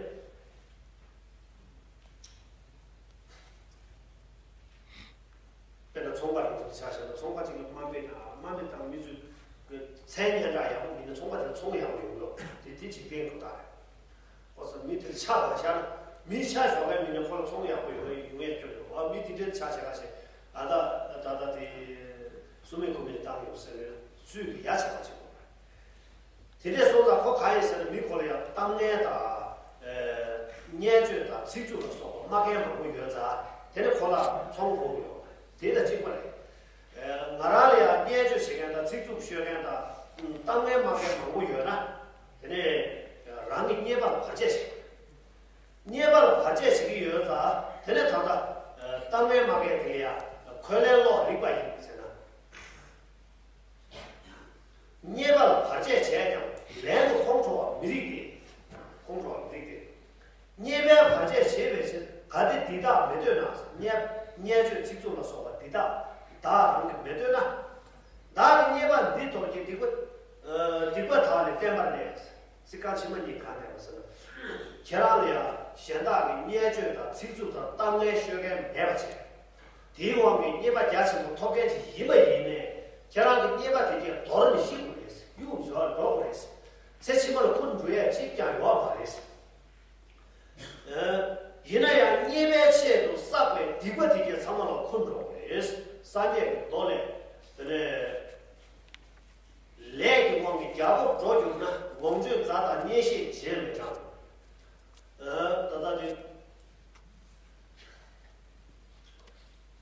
དཔེར་ན་ཚོང་པ་རེ་ཚོ་ཆ་བཞག་ན་ཚོང་པ་གཅིག་ལ་དམའ་འབེབས་དང་དམའ་འབེབས་དང་མི་ཚོས་མཚན་སྙན་གྲགས་ཡག་པོ་མིན་ན་ཚོང་པ་དེར་ཚོང་ཡག་པོ་ཡོང་ལོ་དེ་དེ་འཇིག་རྟེན་འགྲོ་སྟངས་རེད། ཁོ་ཚོ་མི་དེར་ཆ་མ་བཞག་ན་མི་ཆ་ཞོག་པའི་མི་ནི་ཁོ་ལ་ཚོང་ཡག་པོ་ཡོང་ཡོང་ཡས་སྐྱོ་རེད། ཨ་མི་དེ་འདྲའི་ཆ་བཞག་ཤེ་ཨ་ད་ད་ད་དེ་སུ་མེད་ཁོ་མེད་བཏང་ཡོང་ཟེར་ནས་ཚུལ་གྱི་ཡ་ཆ་བ་ཅིག་དགོས་རེད། དེ་འདྲས་སོང་ཙང་ཁོ་ག་ཡིན་ཟེར་ན་མི་ཁོ་ལ་ཡང་གཏམ་ངན་དང་། བརྙས་བཅོས་དང་ཚིག་རྩུབ་ལ་སོགས་པ་སྨྲ་མཁན་མང་པོ་ཡོད་ཙང་དེ་ནི་ཁོ་ལ་ཚོང་དགོས་ཀྱི་ཡོད་རེད། དེ་དང་གཅིག་པ་རེད། ང་རང་ལ་ཡང་བརྙས་བཅོས་བྱེད་མཁན་དང་ཚིག་རྩུབ་ཤོད་མཁན་དང་གཏམ་ངན་སྨྲ་མཁན་མང་པོ་ཡོད་ན་དེ་ནི་རང་གི་རྙེད་པ་ལ་བར་ཆད་བྱེད། རྙེད་པ་ལ་བར་ཆད་བྱེད་ཀྱི་ཡོད་ཙང་དེ་ནི་ད་ལྟ་གཏམ་ངན་སྨྲ་མཁན་དེ་ལ་ཡང་འཁོན་ལན་སློག་རིགས་པ་ཡིན་ཟེར་ན། རྙེད་པ་ལ་བར་ཆད་བྱས་ཀྱང་ལན་དུ་ཁོང་ཁྲོ་བ་མི་རིགས་ཏེ། ཁོང་ཁྲོ་བ་མི་རིགས་ཏེ། རྙེད་པའི་བར་ཆད་བྱེད་པའི་ཕྱིར་གལ་ཏེ་འདི་དག་མི་ལྟོས་ན། རྙེད་རྙེད་བཅོས་ཚིག་རྩུབ་ལ་སོགས་པ་འདི་དག་བདག་རང་གིས་མི་ལྟོས་ན། བདག་གིས་རྙེད་པ་འདི་དོར་གྱི་སྡིག་པ། སྡིག་པ་དག་ནི་བསྟེན་པར་ངེས། ཚིག་རྐང་ཕྱི་མ་གཉིས་གང་ནས་པ་ཟེར་ན། ཁྱེད་རང་ལ་ཡང་གཞན་དག་གིས་བརྙས་བཅོས་དང་ཚིག་རྩུབ་དང་གཏམ་ངན་ཤོད་མཁན་མེད་པ་བྱས། དེའི་དབང་གིས་རྙེད་པ་རྒྱ་ཆེན་པོ་ཐོབ་མཁན་ཞིག་ཡིན་པ་ཡིན་ནའི་ཁྱེད་རང་གིས་རྙེད་པ་དེ་གས་དོར་ནས་ཤི་དགོས་རེད། གཡུག་འཇོག་འགྲོ་དགོས་རེད། ཚེ་ཕྱི་མ་ལ་འཁུར་འགྲོ་ཡས་གཅིག་ཀྱང་ཡོད་མ་རེད། ཡིན་ན་ཡང་རྙེད་པའི་ཆེད་དུ་བསགས་པའི་སྡིག་པ་དེ་གས་ཚང་མ་ལ་འཁུར་འགྲོ་དགོས་རེད། སངས་རྒྱས་ཀྱི་མདོ་ལས། དེ་ནས། ལས་ཀྱི་དབང་གིས་རྒྱལ་པོར་འགྲོ་གྱུར་ན། ལོངས་སྤྱོད་མཛའ་དང་གཉེན་བཤེས་རྗེས་མི་འབྲང་། ད་ལྟ་དེ།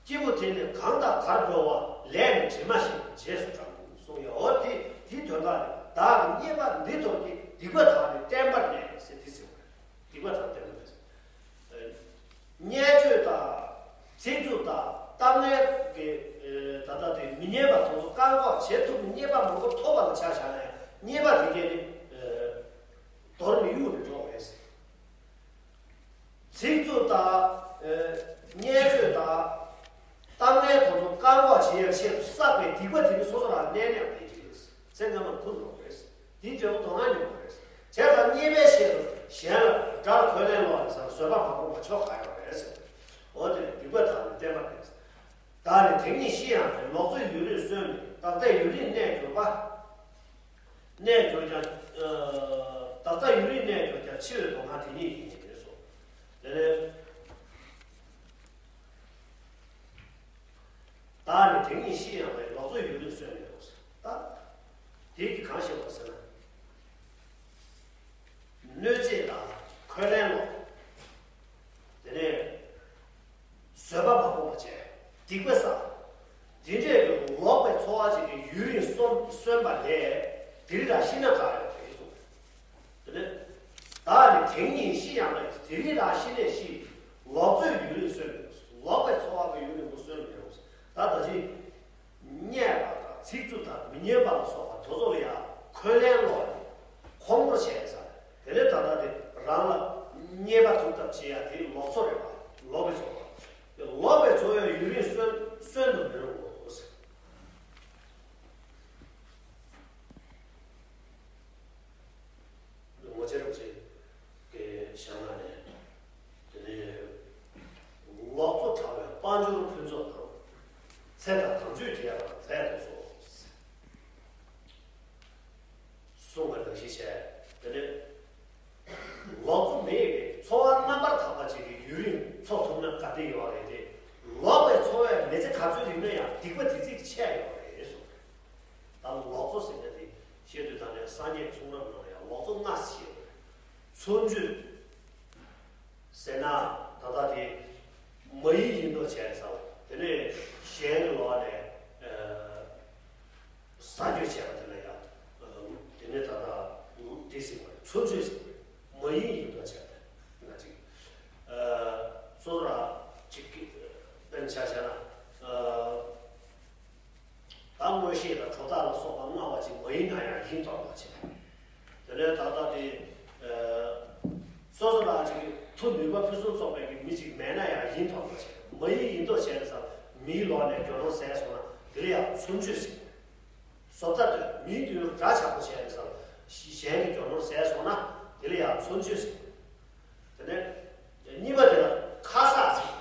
སྐྱེས་བུ་དེ་ནི་གང་དང་གར་འགྲོ་བ། ལས་ནི་དྲི་མ་ཞིག་རྗེས་སུ་འབྲང་། གསུངས་ཡོད། འོ་དེ་དེའི་དོན་དག་ནི་བདག་གིས་རྙེད་པ་འདི་དོར་གྱི་སྡིག་པ་དག་ནི་བསྟེན་པར་ངེས་ཟེར་དེ་ཟེར་བ་རེད། སྡིག་པ་དག་བསྟེན་པར་ངེས་ཟེར། བརྙས་བཅོས་དང་། ཚིག་རྩུབ་དང་གཏམ་ངན་གྱི་ད་ལྟ་དེ་མི་སྙན་པ་དེ་ཚོ་བཀག་འགོག་བྱེད་ཐུབ་ནས་རྙེད་པ་མང་པོ་ཐོབ་པ་ལ་ཆ་བཞག་ན་ཡང་རྙེད་པ་དེ་གས་ནི་དོར་ནས་གཡུག་ནས་འགྲོ་བ་རེད། ཚིག་རྩུབ་དང་། བརྙས་བཅོས་དང་། གཏམ་ངན་དེ་ཚོ་བཀག་འགོག་བྱེད་ཡག་ཆེད་དུ་བསགས་པའི་སྡིག་པ་དེ་ནི་སོ་སོ་རང་གནས་ནས་ཡང་འཕེལ་གྱི་རེད། ཚེ་སྔ་མར་འཁུར་འགྲོ་གི་རེད། དེའི་འབྲས་བུ་དོན་ལྔ་མྱོང་གི་རེད། བྱས་ཙང་རྙེད་པའི་ཆེད་དུ་གཞན་ལ་དགྲ་ལ་འཁོན་ལན་སློག་ནས་ཟེར་བཟོད་པ་མ་སྒོམ་པ་ཆོ་ག་ཡོད་རེད་ཟེར། འོ་དེ་སྡིག་པ་དག་ནི་བསྟེན་པར་ངེས། བདག་ནི་དེ་ཉིད་ཤི་ཡང་རེ། ལོག་འཚོའི་ཡུན་རིང་གསོན་མི་རུང་། ད་ལྟ་ཡུན་རིང་གནས་གྱུར་པ། གནས་གྱུར་ཀྱང་། ད་ལྟ་ཡུན་རིང་གནས་གྱུར་ཀྱང་། འཆི་བའི་སྡུག་བསྔལ་དེ་ཉིད་ཡིན་ཞེས་སོ། དེ་ནས། བདག་ནི་དེ་ཉིད་ཤི་ཡང་རེ། ལོག་འཚོའི་ཡུན་རིང་གསོན་མི་རུང་། ད། དེ་གིས་གང་ཞིག་པ་ཟེར་ན། གནོད་བྱེད་དང་འཁོན་ལན་སློག་དེ་ནས་བཟོད་པ་མ་སྒོམ་པ་བྱས། སྡིག་པ་བསགས། དེ་འདྲའི་ལོག་པའི་འཚོ་བ་ཅིག་གིས་ཡུན་རིང་གསོན་གསོན་པ་ལས་དེ་རིང་རང་ཤི་ན་དགའ་ཡོད་དེ་གསུངས། དེ་ནས་བདག་ནི་དེང་ཉིད་ཤི་ཡང་ན། དེ་རིང་རང་ཤི་ནས་ཤི། ལོག་འཚོའི་ཡུན་རིང་གསོན་མི་རུང་། ལོག་པའི་འཚོ་བ་གི་ཡུན་རིང་པོ་གསོན་མི་རུང་། ད་ད་ཅི། བརྙས་པ་དང་ཚིག་རྩུབ་དང་མི་སྙན་པ་ལ་སོགས་པ་དེ་ཚོ་ལ་ཡང་འཁོན་ལན་སློག་ནས་ཁོང་ཁྲོ་བྱས་ས། དེ་ནས་ད་ལྟ་དེ་རང་ལ་རྙེད་པ་ཐུབ་ཐབས་བྱེད་ཡ་དེ་ལོག་འཚོ་རེད་པ། ལོག་པའི་འཚོ་བ། ལོག་པའི་འཚོ་བའི་ཡུན་རིང་གསོན་གསོན་དུ་མི་རུང་ངོ་། ངོ་ཆེ་རབ་ཅིག་གི་ཞལ་སྔ་ནས། དེ་ནས་ལོག་འཚོ་དྲག་པའི་དཔལ་འབྱོར་ཕུན་ཚོགས་དང་། ཚེ་དང་དམ་ཆོས་རྒྱས་པར་མཛད་དུ་གསོལ། གསུངས་པ་ནང་བཞིན་བྱས། དེ་ནས་ལོག་ཚོའི་རིགས་ནས་ཡང་སྡིག་པ་དེ་ཚིག་ཆད་ཡོད་རེད་གསུངས། ད་ལོག་འཚོ་ཟེར་ན་དེ་བཤད་དུས་ད་ནས་སངས་རྒྱས་གསུང་རབ་ནང་ལ་ཡང་ལོག་འཚོ་ལྔ་ཞེས་པ་རེད། ཚོ་མཆོད་ཟེར་ན་ད་ལྟ་དེ་མ་ཡིན་ཡིན་མདོག་བྱས་ནས་ཟ་བ། དེ་ནས་གཞན་གྱི་ལོག་ནས་ཟ་སྤྱོད་བྱས་པ་དེ་ལ་ཡང་དེ་ནས་ད་ལྟ་དེ་ཟེར་བ་རེད། ཚོ་མཆོད་ཟེར་བ་རེད། མ་ཡིན་ཡིན་མདོག་བྱས་པ་དེ་ན་ཅིག་སོ་ར་ཅིག་དཔེར་ན་ཆ་བཞག་ན། ད་མངོན་ཤེས་དང་གྲུབ་རྟགས་ལ་སོགས་པ་མངའ་བ་ཅིག་མ་ཡིན་ན་ཡང་ཡིན་མདོག་མདོག་བྱེད། དེ་ནས་ད་ལྟ་དེ་སོ་སོ་རང་ཅིག་མཐུ་ནུས་པ་ཕུན་སུམ་ཚོགས་པའི་གི་མི་ཅིག་མེད་ན་ཡང་ཡིན་མདོག་མདོག་བྱེད། མ་ཡིན་ཡིན་མདོག་བྱས་ནས་ཙང་མིའི་ལོག་ནས་རྒྱུ་ནོར་ཟས་སོང་ན་དེ་ལ་ཡང་ཚོ་མཆོད་ཟེར། བཟོ་ལྟ་དོད་མིའི་དོན་དགྲ་ཆགས་པོ་བྱས་ནས་ཙང་གཞན་གྱི་རྒྱུ་ནོར་ཟས་སོང་ན་དེ་ལ་ཡང་ཚོ་མཆོད་ཟེར། དེ་ནས་གཉིས་པ་དེ་ལ་ཁ་གསག་ཟེར།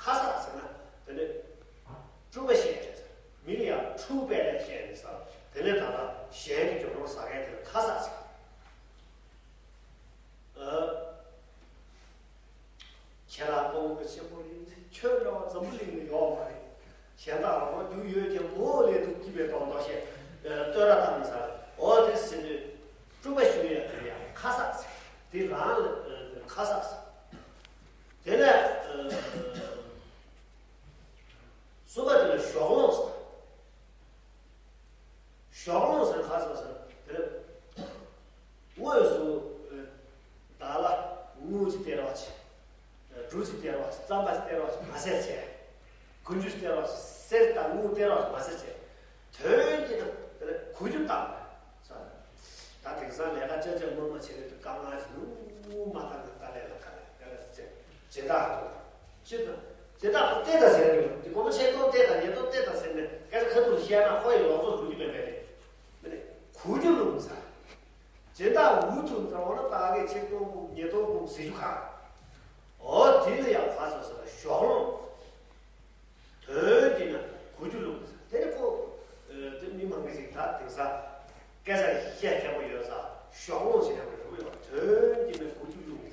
ཁ་གསག་ཟེར་ན་དེ་ནས་འཁྲུག་པ་བཤད་རེད་ཟེར། མི་ལ་ཡང་འཁྲུག་པའི་ལས་བཤད་རེད་ཟེར། དེ་ནས་ད་ལྟ་གཞན་གྱི་རྒྱུ་ནོར་ཟ་མཁན་དེ་ལ་ཁ་གསག་ཟེར། ཨ། ཁྱེད་རང་དཔོན་པོ་ཆེན་པོ་རེད། ཁྱོད་འདྲ་བ་འཛམ་བུ་གླིང་ལ་ཡོད་མ་རེད། གཞན་དག་རང་རྒྱུ་ཡོད་ཀྱང་མོ་ལས་དུ་སྐྱིད་པའི་དོན་དག་བཤད། ཨ། བསྟོད་ར་བཏང་ཚར། འོ་དེ་ཟེར་དུས་འཁྲུག་པ་ཞུ་ཡ་དེ་ཡང་ཁ་གསག་ཟེར། དེ་རང་ལ་ཁ་གསག་ཟེར། དེ་ནས་གསུམ་པ་དེ་ལ་གཞོགས་སློང་ཟེར། གཞོགས་སློང་ཟེར་ཁ་གསག་ཟེར་དེ་ལ་དངོས་སུ་བདག་ལ་དངུལ་གྱི་སྟེར་བ་བྱེད། འབྲུ་གྱི་སྟེར་བ་བྱེད། རྩམ་པ་གྱི་སྟེར་བ་བྱེད་མ་ཟེར་བྱས། གོན་རྒྱུ་སྟེར་བ་བྱེད། གསེར་དང་དངུལ་སྟེར་བ་བྱེད་མ་ཟེར་བྱས། དོན་གྱིས་ན་དེ་ལ་གོ་རྒྱུ་བཏང་བས། ད་དེང་སང་ལས་ཀ་ཅ་ཅ་མ་མ་བྱེད་རེད། དཀའ་ངལ་ཞིག་ནུ་མ་ད་ནི་ད་ལས་ལ་དཀའ་ལས་དཀའ་ལས་ཟེར་བྱེད་ད་དོ། ཅི་ད་ཅི་ད་ཁོ་ལྟས་ད་ཟེར་རེད། འདི་སྒོར་མོ་ཆིག་སྟོང་སྟེར་ད་ཉིས་སྟོང་སྟེར་ད་ཟེར་ནས་སྐད་ཆ་ཁ་ཐུག་ལ་བཤད་ན་ཁོ་ཡི་ལོག་འཚོ་འགྲོ་རྒྱུ་མེད་པས་རེད། མི་ནི་གོ་རྒྱུ་ལུགས་ཟེར། ཇི་ལྟར་འུ་ཐུག་ཙམ་པ་ན་ད་གེ་ཆིག་སྟོང་དགུ་ཉིས་སྟོང་དགུ་ཟེར་རྒྱུ་ག། འོ་དེ་ལ་ཡང་ཁ་སོ་སོ་ལ་གཞོགས་སློང་། དོན་གྱིས་ན་གོ་རྒྱུ་ལུགས་ཟེར། དེ་ནི་ཁོ་དེ་མི་མང་གི་ཅིག་ད་དེང་སང་སྐད་ཆ་བཤད་མཁན་པོ་ཡོད་ས། གཞོགས་སློང་བྱེད་མཁན་པོ་ཡོད། དོན་གྱིས་ན་གོ་རྒྱུ་ལུགས་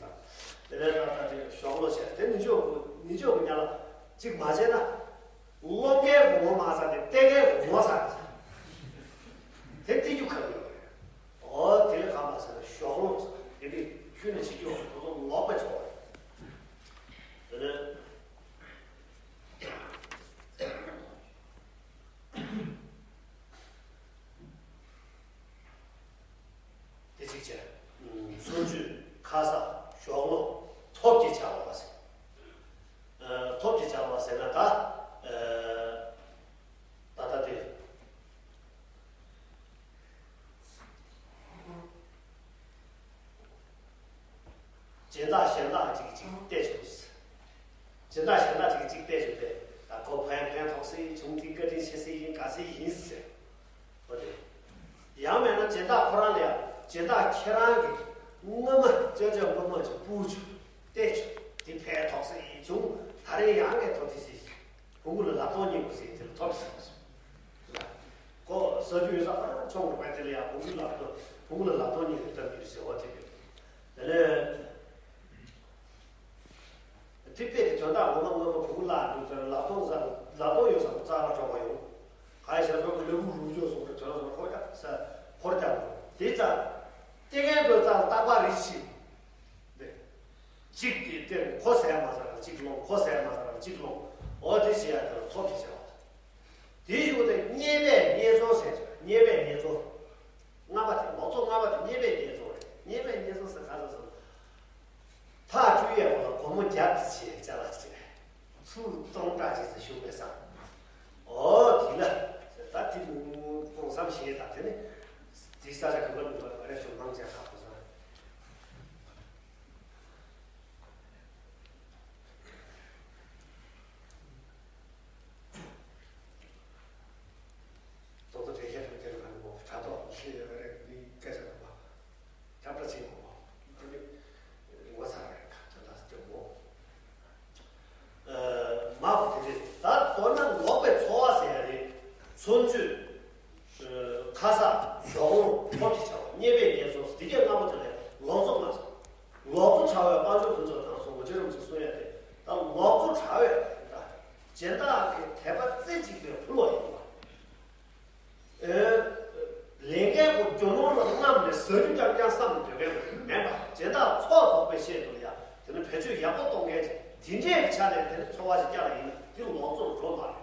ཟེར། དེ་ནས་ད་ད་དེ་གཞོགས་སློང་བྱས། དེ་ནི་ཇོ་གོ་ནི་ཇོ་གོ་ཉ་ལ་ཅིག་མ་བྱས་ན། སློང་མཁན་ངོ་མ་ཟ་སྟེ་སྟེར་མཁན་ངོ་ཟ་རེད་ཟེར། དེ་སྟེར་རྒྱུ་ག་རེ་ཡོད་རེད། འོ་དེ་ལ་ག་མ་ཟེར་ན་གཞོགས་སློང་ཟེར། དེ་འདྲའི་ཁྱོད་ནི་ཕྱི་སྐྱོ་ཁོ་ཚོ་ལོག་པའི་ཚོགས་རེད། དེ་ནས། དེ་གཅིག་བྱས། ཚོ་མཆོད། ཁ་གསག་གཞོགས་སློང་། ཐོབ་ཀྱི་བྱ་བ་ཟེར། ཨ། ཐོབ་ཀྱི་བྱ་བ་ཟེར་ན་ད། ཨ། ད་ལྟ་དེ། སྦྱིན་བདག་གཞན་དག་ཅིག་ཅིག་བལྟས་བྱུང་། སྦྱིན་བདག་གཞན་དག་ཅིག་ཅིག་བལྟས་བྱུང་སྟེ། ད་ཁོ་ཕན་ཕན་ཐོགས་སེ་བྱུང་། དེ་བཀའ་དྲིན་ཆེ་སེ་ཡིན། དགའ་སེ་ཡིན་ཟེར། འོ་དེ། ཡང་མེད་ན་སྦྱིན་བདག་ཁོ་རང་ལ་ཡང་སྦྱིན་བདག་ཁྱེད་རང་གི་སྔོན་མ་ཅོ་ཅོ་མ་མ་ཅིག་ཕུལ་བྱུང་། བལྟས་བྱུང་། དེ་ཕན་ཐོགས་སེ་ཡིན་བྱུང་། ད་རེས་ཡང་ངས་ཐོབ་དེ་སེ་བྱུང་། བུ་གུ་ལ་ལག་སྟོང་གཉིས་པོ་ཟེར་དེ་ལ་ཐོབ་ཟེར་བ་སོང་། ཁོ་ཟ་རྒྱུ་ཡོད་ས་ཨ་ཆུང་རུ་བས་དེ་ལ་ཡང་བུ་གུ་ལག་སྟོང་། བུ་གུ་ལ་ལག་སྟོང་གཉིས་ལ་སྟབས་ཀྱིས་ཟེར་བ་དེ་རེད། དེ་ལས་དེ་དཔེ་དེ་དོན་དག་ངོ་མ་ངོ་མ་བུ་གུ་ལག་འགྲོ་དོན་ལག་སྟོང་ཟ་ལག་སྟོང་ཡོད་ས་རྩ་ལ་འགྲོ་བ་ཡོང་། ག་ཡ་ཞབས་བྲོ་གི་ལུ་གུ་རུ་འཇོག་སོང་རེད། དོན་སོང་ཁོ་ཡ་ས་ཁོར་ཀྱང་དེ་ཙ་དེ་ངན་འགྲོ་ཙ་རྟག་པ་རེ་ཞིག་དེ། གཅིག་དེ་སྟེར་ཁོ་ཟས་མ་ཟ་ར་གཅིག་སློང་། ཁོ་ཟས་མ་ཟ་ར་གཅིག་སློང་། འོ་དེ་བྱེད་ཡ་དེ་ལ་ཐོབ་ཀྱི་བྱ་བ། དེའི་གཞུག་དེ་བརྙས་པས་བརྙས་བཙོང་ཟེར་བྱ། བརྙས་པས་བརྙས་བཙོང་། ལྔ་པ་དེ་ལོག་འཚོ་ལྔ་པ་དེ་བརྙས་པས་བརྙས་བཙོང་རེད། བརྙས་པས་བརྙས་བཙོང་ཟེར་ག་ཟེར་སོང་། ཕ་སྤྲུལ་ཡས་པོ་ལ་སྒོར་མོ་བརྒྱ་ཙམ་བྱས་ཅ་ལག་ཅིག་ཚུར་སྟོང་ཕྲག་ཅིག་ཙམ་ཞུགས་པས་སམ། འོ་དེ་ལ་ད་དེ་ནུ་སྟོང་བསམ་ཞེས་དང་དེ་ནི་དེ་ས་ཆ་ག་པར་ནུས་པ་ག་རེ་བྱུང་མང་ཆེ་ཁག་པོ་སོང་། ཏོག་ཏོ་དྲན་ཤེས་ཐུབ་ཀྱི་རེད། ང་ནི་མོ་དྲ་ཐོག་ཤེས་ཡོད་རེད། འདི་སྐད་ཆ་དུ་མ་ཁྱབ་བསྒྲགས་བྱེད་དགོས་མོ། འདི་ངོ་ཚ་རེད། ཁ་ཐོན་ཐག་སྐྱོ་མོ། ཨ། མ་གོ་དེ་རེད། ད་དོན་ སྦྱིན་བདག་གི་དད་པ་རྩེ་གཅིག་པའི་ཕུལ་བ་ཡིན་པ། ཨེ། ལས་འགན་གོ་རྒྱུ་ནོར་ལ་རྔམ་ནས་ཟ་རྒྱུ་རྐྱང་རྐྱང་བསམ་འདོད་མཁན་མེད་པ། སྦྱིན་བདག་ཚོགས་རྫོགས་པའི་ཆེད་དུ་ལ་ཡ་དེ་ནི་བེད་སྤྱོད་ཡག་པོ་གཏོང་མཁན་ཅིག་དེ་འདྲའི་ཆ་ནས་དེ་ནི་འཚོ་བ་ཞིག་བསྐྱལ་བ་ཡིན་ན་དེ་ལོག་འཚོ་འགྲོ་མ་རེད།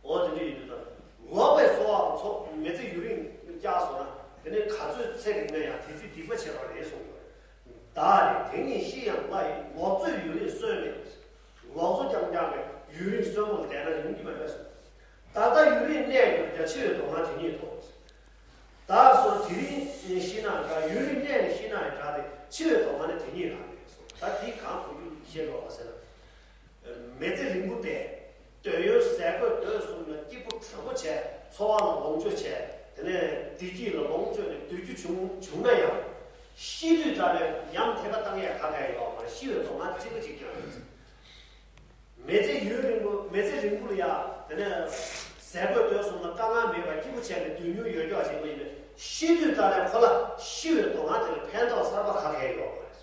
འོ་དེ་འདྲ་ཡིན་དུས་ད་ལོག་པའི་འཚོ་བ་འཚོ་མི་ཚེ་ཡུན་རིང་བསྐྱལ་སོང་ན་དེ་ནི་ག་ཚོད་ཚེ་རིང་ན་ཡང་དེ་ཚོས་སྡིག་པ་བྱེད་པ་རེད་གསུངས་ཡོད། བདག་ནི་དེ་ཉིད་ཤི་ཡང་སླ་ཡི། ལོག་འཚོའི་ཡུན་རིང་གསོན་མེད། ལོག་འཚོ་རྐྱང་རྐྱང་གི་ཡུན་རིང་གསོན་པོ་ལ་བསྡད་ན་ཡོང་གི་མེད་པས་སོ། ད་ལྟ་ཡུན་རིང་གནས་ཡོད་ཀྱང་འཆི་བའི་སྡུག་བསྔལ་དེ་ཉིད་དོ། བདག་སོགས་དེ་རིང་ཤི་ན་འདྲ། ཡུན་རིང་གནས་ནས་ཤི་ན་འདྲ་སྟེ། འཆི་བའི་སྡུག་བསྔལ་ནི་དེ་ཉིད་རང་རེད་གསུངས། ད་དེ་གང་གོ་རྒྱུ་ཤེས་དགོས་པ་ཟེར་ན། མི་ཚེ་རིང་པོ་དེ། འདོད་ཡོན་ཟས་གོས་སྡོད་གསུམ་ལ་སྐྱིད་པོ་དྲོན་པོ་བྱས། འཚོ་བ་ལ་ལོངས་སྤྱོད་བྱས། དེ་ནས་བདེ་སྐྱིད་ལ་ལོངས་སྤྱོད་ནས་སྡོད་རྒྱུ་བྱུང་བྱུང་ན་ཡང་། ཤི་དུས་ཙམ་ནས་ཉམས་ཐེབས་པ་བཏང་ཡས་ག་ག་ཡོད་མ་རེད། ཤི་བའི་སྡུག་བསྔལ་གཅིག་པ་གཅིག་ཀྱང་ཡོད། མི་ཚེ་ཡུན་རིང་པོ་མི་ཚེ་རིང་པོ་ལ་ཡ་དེ་ནས་ཟས་གོས་སྡོད་གསུམ་ལ་དཀའ་ངལ་མེད་པར་སྐྱིད་པོ་བྱས་ནས་སྡོད་མྱོང་ཡོད་ཀྱང་བྱེད་པ་ཡིན་ན། ཤི་དུས་ཙམ་ནས་ཁོ་ལ་ཤི་བའི་སྡུག་བསྔལ་དེ་ལ་ཕན་ཐོགས་གསར་པ་ག་ག་ཡོད་མ་རེད།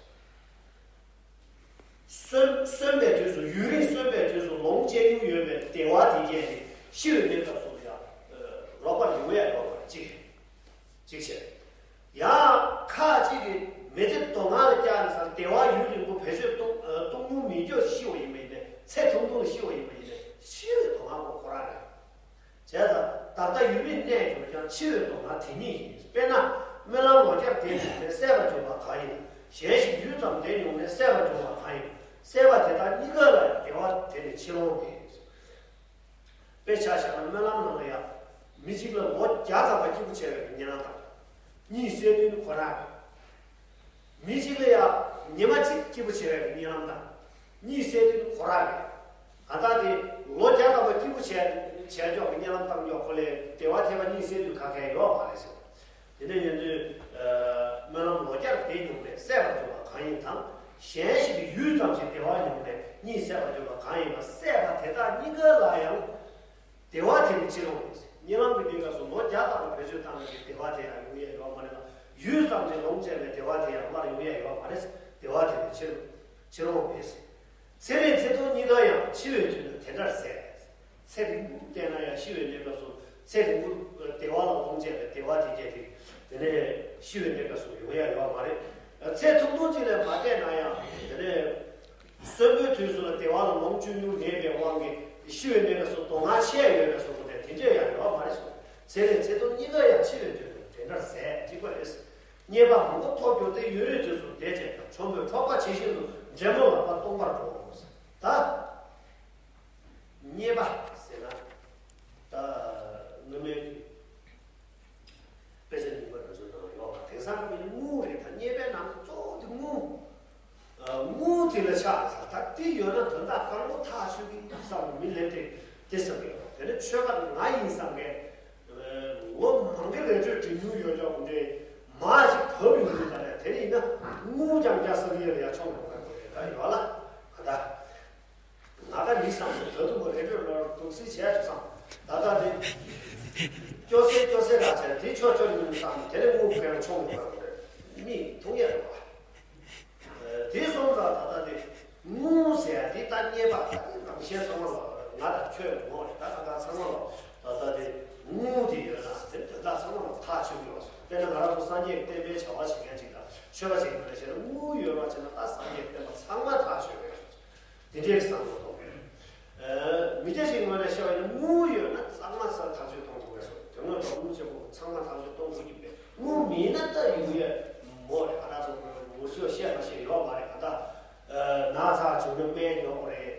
གསོན་གསོན་པའི་དུས་སུ་ཡུན་རིང་གསོན་པའི་དུས་སུ་ལོངས་སྤྱད་མྱོང་ཡོད་པའི་བདེ་བ་དེ་གས་དེ་ཤི་བའི་གནས་སྐབས་སུ་ཡང་རོགས་པ་ཡོང་ཡ་ཡོད་པ་གཅིག་གཅིག་བྱས། ཡང་ཁ་གཅིག་གིས་མི་ཚེ་སྡུག་བསྔལ་ལ་བསྐྱལ་ནས་སང་བདེ་བ་ཡུན་རིང་པོ་བེད་སྤྱོད་གཏོང་གཏོང་མྱོང་མེད་ཀྱང་ཤི་བ་ཡིན་པ་ཡིན་ནའི་ཚེ་ཐུང་ཐུང་ལ་ཤི་བ་ཡིན་པ་ཡིན་ནའི་ཤི་བའི་སྡུག་བསྔལ་པོ་ཁོ་རང་རེད། བྱས་ཙང་ད་ལྟ་ཡུན་རིང་གནས་གྱུར་ཀྱང་འཆི་བའི་སྡུག་བསྔལ་དེ་ཉིད་ཡིན། དཔེར་ན་སྨོན་ལམ་ལོ་བརྒྱར་བཟླས་བྱས་ནས་སད་པར་གྱུར་པ་གང་ཡིན། གཞན་ཞིག་ཡུད་ཙམ་བསྡད་མྱོང་ནས་སད་པར་གྱུར་པ་གང་ཡིན། སད་པ་དེ་དག་གཉིས་ཀ་ལ་བདེ་བ་དེ་ནི་ཕྱིར་འོང་མེད། དཔེ་ཆ་བཞག་ན་སྨོན་ལམ་ནང་ལ་ཡང་མི་གཅིག་ལ་ལོ་བརྒྱ་ཐམ་པ་སྐྱིད་པོ་བྱས་པའི་གཉིད་ལམ་དང་། གཉིད་སད་དུས་ནི་ཁོ་རང་རེད། མི་གཅིག་ལ་ཡང་ཉི་མ་གཅིག་སྐྱིད་པོ་བྱས་པའི་གཉིད་ལམ་དང་། གཉིད་སད་དུས་ནི་ཁོ་རང་རེད། ད་ལྟ་དེ་ལོ་བརྒྱ་ཐམ་པ་སྐྱིད་པོ་བྱས་བྱས་ཀྱོག་གི་གཉིད་ལམ་བཏང་ཀྱོག་ཁོ་ལས་བདེ་བ་ཐེབས་པ་གཉིད་སད་དུས་ག་གས་ཡོད་མ་རེད་ཟེར། དེ་འདྲ་ཡིན་དུས། སྨོན་ལམ་ལོ་བརྒྱར་བཟླས་མྱོང་ནས་སད་པར་གྱུར་པ་གང་ཡིན་དང་། གཞན་ཞིག་གིས་ཡུད་ཙམ་ཞིག་བདེ་བ་མྱོང་ནས་གཉིད་སད་པར་གྱུར་པ་གང་ཡིན་པ་སད་པ་དེ་དག་གཉིས་ཀ་ལ་ཡང་། བདེ་བ་དེ་ནི་ཕྱིར་འོང་མེད། གཉིད་ལམ་གྱི་གནས་སྐབས་སུ་ལོ་བརྒྱ་ལྟ་བུ་བེད་སྤྱོད་བཏང་བའི་བདེ་བ་དེ་ཡང་ཡོང་ཡས་ཡོད་མ་རེད་ལ། ཡུད་ཙམ་གྱི་ལོངས་སྤྱད་པའི་བདེ་བ་དེ་ཡང་སླར་ཡོང་ཡས་ཡོད་མ་རེད། བདེ་བ་དེ་ནི་ཕྱིར་ཕྱིར་འོང་མེད། ཚེ་རིང་ཚེ་ཐུང་གཉིས་ཀ་ཡང་འཆི་བའི་དུས་ན་དེ་འདྲར་ཟད། ཚེ་རིང་པོ་བསྡད་ན་ཡང་ཤི་བའི་གནས་སྐབས་སུ་ཚེ་རིང་པོ་བདེ་བ་ལ་ལོངས་སྤྱད་པའི་བདེ་བ་དེ་སྐྱེ་སྟེ། དེ་ནས་ཤི་བའི་གནས་སྐབས་སུ་ཡོང་ཡ་ཡོད་མ་རེད། ཚེ་ཐུང་ཐུང་ཅིག་ལས་མ་བསྡད་ན་ཡང་དེ་ནས་གསོན་པོའི་དུས་སུ་ལ་བདེ་བ་ལ་ལོངས་སྤྱོད་མྱོང་མེད་པའི་དབང་གིས་ཤི་བའི་གནས་སྐབས་སུ་སྡུག་བསྔལ་ཆེ་ཡོད་པའི་བཟོ་འདྲ་དེ་འདྲས་ཡང་ཡོད་མ་རེད་གསུངས། ཚེ་རིང་ཚེ་ཐུང་གཉིས་ཀ་ཡང་འཆི་བའི་དུས་སུ་དེ་འདྲར་ཟད་གཅིག་པ་རེད། རྙེད་པ་མང་པོ་ཐོབ་གྱུར་ཏེ་ཡུན་རིང་དུས་སུ་བདེ་བྱེད་ཀྱང་། ཆོམ་པོས་འཕྲོག་པ་ཇི་བཞིན་དུ་འདྲེ་མོ་ལག་པ་སྟོང་པར་འགྲོ། ད། རྙེད་པ་ཟེར་ན། ད་སྔ་མའི་དཔེ་ཆ་རྙིང་པ་འདྲ་ཚོའི་ནང་ཡོད་པ་དེང་སང་གི་མི་ནི་དངུལ་རེད། ད་རྙེད་པའི་ནང་གི་གཙོ་བོ་དེ་དངུལ། དངུལ་དེ་ལ་ཆགས་ས། ད་དེ་ཡོད་ན་དོན་དག་གང་པོ་ཐག་ཆོད་ཀྱི་བསམ་པའི་མི་ལས་དེ་དེ་བསམ་གི་ཡོད། དེ་ནི་ཆོས་པ་ང་ཡིན་བསམ་གི། ལོ་མང་གི་རེ་གྲོས་འབྲི་མྱོང་ཡོད་ཀྱང་དེ་མ་ཞིག་བབས་ཡོང་དུས་ད་ནས་དེ་ནི་ཡིན་ན་དངུལ་རྐྱང་རྐྱང་བསམ་ཡས་ལ་ཡ་ཆོག་མི་དགོས་པ་རེད། ད་ཡོད་ལ་ད་ད། ང་ག་མི་བསམ་ཚུལ་ད་དུང་མོ་རེ་འདོད་ལོར་འདུག་སེ་བྱས་ཚུལ་བསམ། ད་ལྟ་དེ་སྐྱོ་སེ་སྐྱོ་སེ་ར་བྱས་དེ་ཆོག་ཆོག་ཡིན་བསམ། དེ་ནས་དངུལ་གང་ཆོག་མི་དགོས་པ་རེད། མི་མཐོང་ཡས་རེད་བ། དེ་སོང་ཙང་ད་ལྟ་དེ་དངུལ་ཟེར་དེ་ད་རྙེད་པ་ད་དེ་རང་གཞན་ཚང་མ་ལ་ང་དང་ཁྱོད་ངོ་རེད། ད་ད་ད་ཚང་མ་ལ་ད་ལྟ་དེ་དངུལ་དེ་ཡོད་ན་དེ་དོན་དག་ཚང་མ་ལ་ཐག་ཆོད་ཀྱི་ཡོད། དཔེར་ན་ང་རང་ཚོ་སངས་རྒྱས་ཀྱི་བསྟན་པའི་བྱ་བ་བྱེད་མཁན་ཅིག་དང་ཆོས་པ་ཅིག་ཡིན་པ་ལ་བྱས་ན་དངུལ་ཡོད་རོགས་བྱས་ན་ད་སངས་རྒྱས་བསྟན་པ་ཚང་མ་ཐག་ཆོད་ཀྱི་ཡོད། དེ་འདྲའི་བསམ་བློ་གཏོང་དགོས། མི་སྐྱ་ཞིག་ངོས་ནས་བཤད་པ་ཡིན་ན་དངུལ་ཡོད་ན་གཙང་མ་ས་ཐག་གཅོད་གཏོང་ཐུབ་པས་སོ། དོན་དངོས་ཐོག་དངུལ་ཆེ་པོ་ཚང་མ་ཐག་གཅོད་གཏོང་དགོས་ཀྱི་མེད། དངུལ་མེད་ན་ལྟ་ཡོང་ཡས་མོ་རེད། ཨ་ར་ཚོ་ངོ་ཤེས་བཤད་མ་ཤེས་ཡོད་མ་རེད། ད་ལྟ་ན་ཚ་བྱུང་ན་སྨན་ཉོ་དགོས་རེད།